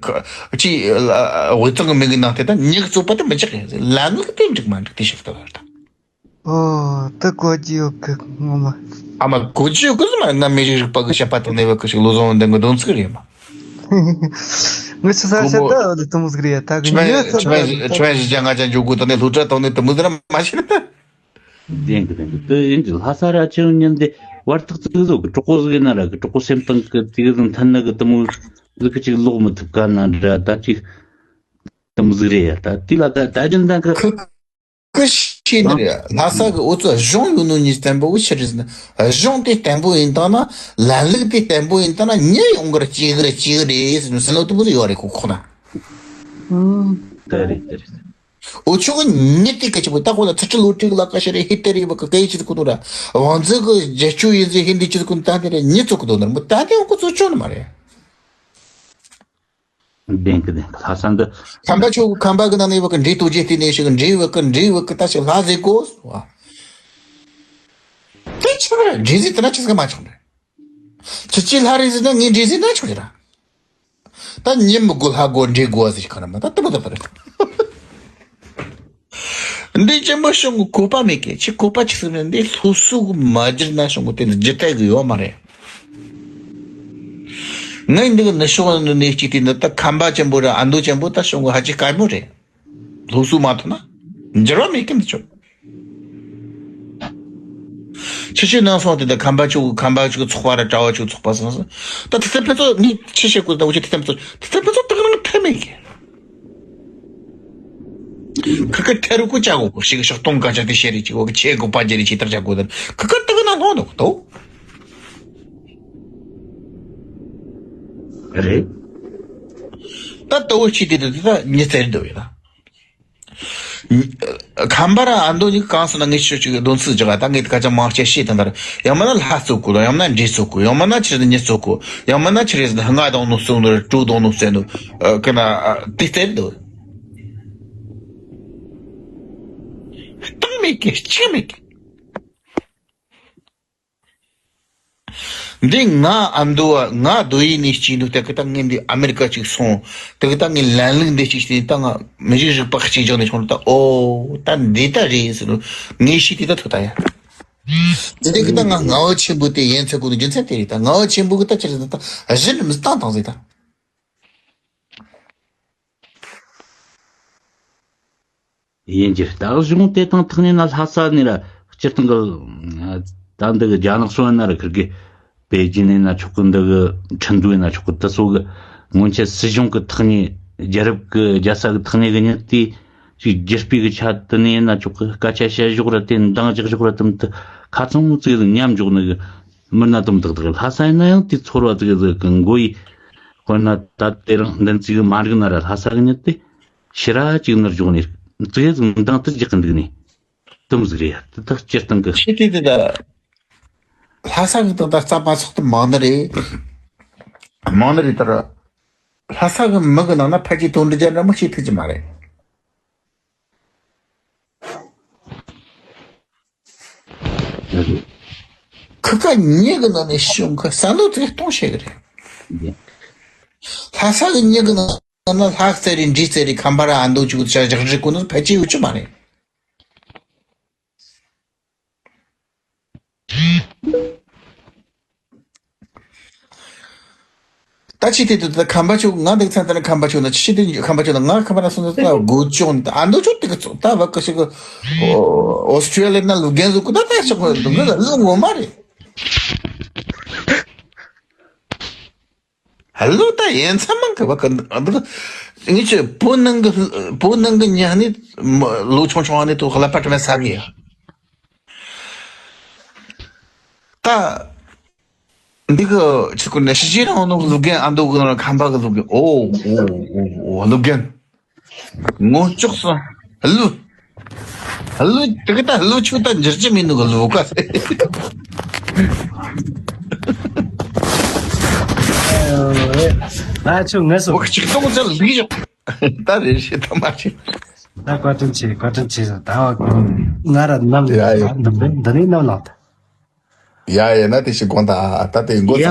ཅི་དབུས་གཙང་གི་མི་གི་ནང་དེ་དང་ཉིག་གཙོ་བ་དེ་མི་འཇག་གི་ལམ་ལུགས་དེ་འཇིག་མ་འཇིག་དེ་ཤོག་ལྟ་བར་དང་། ཨོ་ད་གོ་རྒྱུ་ཡོད་གི་ངོ་མ། ཨ་མ་གོ་རྒྱུ་ཡོད་གི་ཟེར་མ་ང་མི་རིགས་རིག་པ་གི་བཤད་པ་དང་ནས་བ་ཀི་ཤོག་བློ་བཟང་འདི་གི་སྡོམ་ཚིག་རེད་མ། ངི་ཆུ་ས་ཤ་ད་འདི་དུ་མོ་ཟིག་རེད་ད་གི་ཉི་ཆ་ད་ཆུ་བན་ཞི་ཅང་ང་ཅང་འཇོག་གོ་ད་ནས་སློབ་གྲྭ་དང་ནས་དུ་མོ་ཟིག་ར་མ་ཤེས་ན། བདེན་གི་བདེན་གི་དེ་ཡིན་གྱི་ལྷ་ས་ར་ཆེན་ཉིན་དེ་བར་ཐག་ཙིག་ཟོ་གི་གྲོགས་པོ་ཟིག་ཡིན་ན་ར་གི་གྲོགས་པོ་སེམས་གཏིང་གི་དེ་གི་ཟིག་མཐུན་ན་གི་དུ་མོ་ཟིག་གི་ཅིག་ལོག་མི་ཐུབ་ག་ན་འདྲ་ད་ཅིག་དུ་མོ་ཟིག་རེད་ཡ་ད་དེ་ལ་ད་ད་རྒྱུན་ལྡན་གི་ཁི་ཁི་ཤེས་ནི་རེད། ལྷ་ས་གི་འུ་ཚོ་གཞུང་ཡོད་ནོ་ཉིད་བརྟན་པོ་ཆི་རེད་ཟེར་ན་གཞུང་དེ་བརྟན་པོ་ཡིན་ད་ན་ལམ་ལུགས་དེ་བརྟན་པོ་ཡིན་ད་ན་མྱི་ཡོང་གི་ར་སྐྱེ་གི་ར་སྐྱེ་གི་རེད་ཟེར་ནོ་ཟེར་ནོ་དུ་མོ་ཟིག་ཡོད་རེད་ཁོ་ཁོ་ན། ཨང་། དེ་རེད་དེ་རེད། འུ་ཆོ་གི་མྱི་དེ་ག་ཅི་པོ་ད་ཁོ་ལ་ཚུར་ཁྲི་ལོ་ཁྲི་ལ་ཀ་ཤ་རེ་ཧི་ཏེ་རེ་བ་ཀ་ཀ་ཡི་ཅི་ཁོ་ནོ་ར་བང་མཛོད་གི་རྒྱ་ཆུ་ཡིན་ཟེར་ཧི་འདི་ཅི་ཁོ་ནོ་ད་དེ་རེ་མྱི་ཚོ་གི་དོ་ནར་མོ་ད་དེ་འུ་ཁོ་ཚོ་ཆོ་ནི་མ་རེད། བདེན་གི་བདེན་གི་ལྷ་ས་འདི། ཁམས་པ་ཆོ་ཁམས་པ་གི་ནང་ནས་བ་ཀ་འདྲེ་ཏོ་རྗེ་ལྟེ་ནས་ཤི་གི་འདྲེ་བ་ཀ་འདྲེ་བ་ཀ་ད་ཞིག་ལྷ་ཟེ་གོ་སོ། དེ་ཆི་རེད་འདྲེ་ཟེ་དེ་ན་ཆི་ཟེ་མ་ཆོག་རེད། ཁྱེད་ཀྱིས་ལྷ་རེད་ཟེར་ན་ངས་འདྲེ་ཟེར་ན་ཆོག་རེད་ར། ད་ཉིན་མི་དགོས་ལྷ་དགོས་འདྲེ་དགོས་ཟེར་ག་ར་མ་ད་དེ་མོ་ད་པ་རེད། འདི་ཅན་པོ་ཤོང་གི་གོ་པ་མེད་གི་ཅི་གོ་པ་ཆི་ཟེར་ན་འདི་སློབ་གསོ་གི་མ་བསྒྱུར་ན་ཤོང་གི་དེ་འདི་བསྒྱུར་ཐལ་གི་ཡོད་མ་རེད། ངས་འདི་གི་ནི་ཤོག་ནི་ནས་ཅིག་དེ་འདི་ད་ཁམས་པ་ཅན་པོ་ར་ཨ་མདོ་ཅན་པོ་ད་ཤོང་གི་ཧ་ཅི་དཀའ་མོ་རེད། སློབ་གསོ་མ་ཐོན་ན་འགྱུར་བ་མེད་གི་འདི་ཆོག་ཆི་ཆི་ནང་སོང་དེ་ད་ཁམས་པ་ཆོ་ཁམས་པ་ཆོ་ཚོགས་པ་ར་གྲྭ་བ་ཆོ་ཚོགས་པ་སོང་སོང་། ད་དེ་ཚེ་ཕན་ཚོགས་ནི་ཆི་བཤད་དགོས་ད་འུ་ཆོ་དེ་ཚེ་ཕན་ཚོགས་དེ་ཚེ་ཕན་ཚོགས་དག་ནང་ཕན་མེད་གི་ཁ་ཁ་ཐེ་རུ་ཀུ་ཅག་གོ་ཤིག་ཤོག་སྟོང་ཀ་ཅག་དེ་བཤད་རེ་ཅིག་འོ་གི་ཆེ་གོ་པ་རྒྱ་རེ་ཅིག་ལྟར་ཅག་གོ་ད་ཁ་ཁ་དག་ན་ལྷོང་འདུག་དོ། རེད། ད་ལྟ་བུ་ཅི་དེ་དེ་ད་མྱི་བཙལ་འདུག་ཡོད་ད། ཁམས་པ་ར་ཨ་མདོ་གཉིས་གང་སོང་ན་ངས་ཆོས་ཅིག་གདོན་ཚིག་རྒྱག་ད། ངས་ཁ་ཅང་མང་ཆེ་ཤེས་དང་ད་ར། ཡང་མིན་ན་ལྷ་གཙོ་གོ། ཡང་མིན་ན་འདྲེ་གཙོ་གོ། ཡང་མིན་ན་ཆི་རེད་མྱི་གཙོ་གོ། ཡང་མིན་ན་ཆི་རེད་ལྔ་དང་ནོ་གཙོ་ནོ་དྲུག་དང་ནོ་བཙལ་ནོ་ཀི་ན་དེ་བཙལ་འདུག། གཏིང་མེད་ཀི་གཅིག་མེད་ཀི། འདི་ང་ཨ་མདོ་བ། ང་རྡོ་ཡི་ནས་སྐྱེས་འདུག་སྟེ་གི་ད་ངས་འདི་ཨ་མེ་རི་ཀ་ཅིག་སོང་། དེ་གི་ད་ངས་ལན་ལུགས་འདི་ཅིག་བྱས་ད་ང་མི་རིགས་རིག་པ་གཅིག་རྐྱང་ནས་བྱུང་ད། ཨོ་ད་འདི་ད་རེད་ཟེར་ནོ་ངས་ཤེས་དེ་ད་ཐོ་ད་ཡ། འདི་དེ་གི་ད་ང་རྔ་བོ་ཆེན་པོ་དེ་ཡན་ཚད་གོ་ནི་རྒྱུ་མཚན་དེ་རེད་ད། རྔ་བོ་ཆེན་པོ་གི་ད་ཅི་རེད་ད་གཞི་རིམ་བཏང་བཏང་ཟིག་ད། ཡིན་གྱི། ད་གཞུང་དེ་དང་ཐག་ཉེ་ན་ལྷ་ས་ནས་ར་སྤྱིར་བཏང་གི་ད་འདི་གི་རྒྱ་ནག་སོགས་ན་ར་ཁིར་གི་པེ་ཅིན་ཡིན་ན་ཆོག་གི། འདི་གི་ཁྲིན་ཏུའུ་ཡིན་ན་ཆོག་གི། དེ་སོགས་གི་སྔོན་ཆད་སྲིད་གཞུང་གི་ཐག་ཉེ། རྒྱལ་རབས་གི་རྒྱལ་ས་གི་ཐག་ཉེ་གི་མྱི་དེ་ཅིག་རྒྱུ་སྤུས་གི་ཆ་དེ་ནས་ཡིན་ན་ཆོག་གི། སྐད་ཆ་བཤད་ཕྱོགས་ར་དེ། འདང་རྒྱག་ཕྱོགས་ར་དེ་མི་དེ་ཁ་ཚང་མོ་ཙིག་གི་མཉམ་འཇོག་ནི་གི་མི་སྣ་དུམ་དག་དག། ལྷ་ས་ཡིན་ན་ཡང་དེ་ཚོར་བ་ཙིག་གི་གི་མགོ་ཡི་དཔེར་ན་ད་དེ་རིང་འདི་ཙིག་གི་མ་འགྲིག་ན་ར་ལྷ་ས་གི་མྱི་དེ་ཕྱི་ར་གཅིག་ནར་འཇོག་ནས་ཙིག་ཟིག་འདང་དུ་རྒྱག་གི་འདུག་ནས་དུམ་ཟིག་རེད་ཡ། དེ་དག་སྤྱིར་བཏང་གི། ཤེས་དེ་དེ་ད་ལྷ་ས་གི་དང་ད་རྩ་མ་ཚོགས་དུ་མང་ནི་རེད། མང་ནི་རེད་ད་ར། ལྷ་ས་གི་མི་གི་ནང་ན་ཕལ་ཆེར་དོན་འགྲུབ་རྒྱ་འདྲ་མོ་ཤེས་ཐུབ་ཀྱི་མ་རེད། ཁི་ཀ་ཉེ་གི་ནང་ནས་ཤོང་ཁ་ས་ནོ་ཚིག་གཏོང་ཤེས་གི་རེད། ལྷ་ས་གི་ཉེ་གི་ནང་ན་ལྷ་རྩེ་རེད། འདྲེ་རྩེ་རེད། ཁམས་པ་ར་ཨ་མདོ་ཅིག་ཆ་བཞག་རེད་གོ་ནོ་ཕལ་ཆེར་ཡོད་ཀྱི་མ་རེད། ད་ཅི་དེ་དུ་ད་ཁམས་པ་ཆོ་ང་འདུག་ཚན་ད་ན་ཁམས་པ་ཆོ་ན་ཅི་དེ་ཁམས་པ་ཆོ་ན་ང་ཁམས་པ་ན་སོང་ད་དགོས་ཆོག་ནི་ད་ཨ་མདོ་ཆོ་དེ་གི་ཚོ་ད་བ་ཀ་ཞིག་ཨོ་སི་ཊྲེ་ལི་ཡ་ན་ལུག་རྒན་ཟུག་གི་ད་ད་ཞག་གི་ལུག་རྒན་ལུག་ངོ་མ་རེད། ལུག་ད་ཡན་ཚ་མང་གི་བ་ཀ་འདུག་ངི་ཆོ་བོད་ནང་གི་བོད་ནང་གི་ཉ་ནི་ལོ་ཆུང་ཆུང་ནི་དུ་ཧ་ལ་པ་ཏྲ་མེ་ས་གི་ཡ། ད། འདི་གི་ཆི་ཀུན་ནས་ཤི་ཅི་རང་ནོ་ལུག་རྒན་ཨ་མདོ་གི་ནང་ཁམས་པ་གི་ལུག་རྒན། ཨོ་ཨོ་ཨོ་ཨོ་ལུག་རྒན། ངོ་ཅོག་སོང་། ལུ། ལུ་དེ་གི་ད་ལུ་ཆུ་ད་འགྱུར་གྱི་མིན་ནུ་གི་ལུ་ཀ་ཟེར། ང་ཆུ་ངལ་གསོ། འོ་གཅིག་སྟོང་ཙམ་ལུག་ཡོད། ད་རེ་ཞིག་ད་མ་ཤེས། ད་བཀའ་དྲིན་ཆེ། བཀའ་དྲིན་ཆེ་ཟེར། ད་ང་ར་ནམ་ཡ་ཡ། འདི་འདི་ནས་ནམ་ལངས་ད། ཡ་ཡ། ན་དེ་ཞིག་དགོངས་དག་ད་དེ་མགོ་ཡ།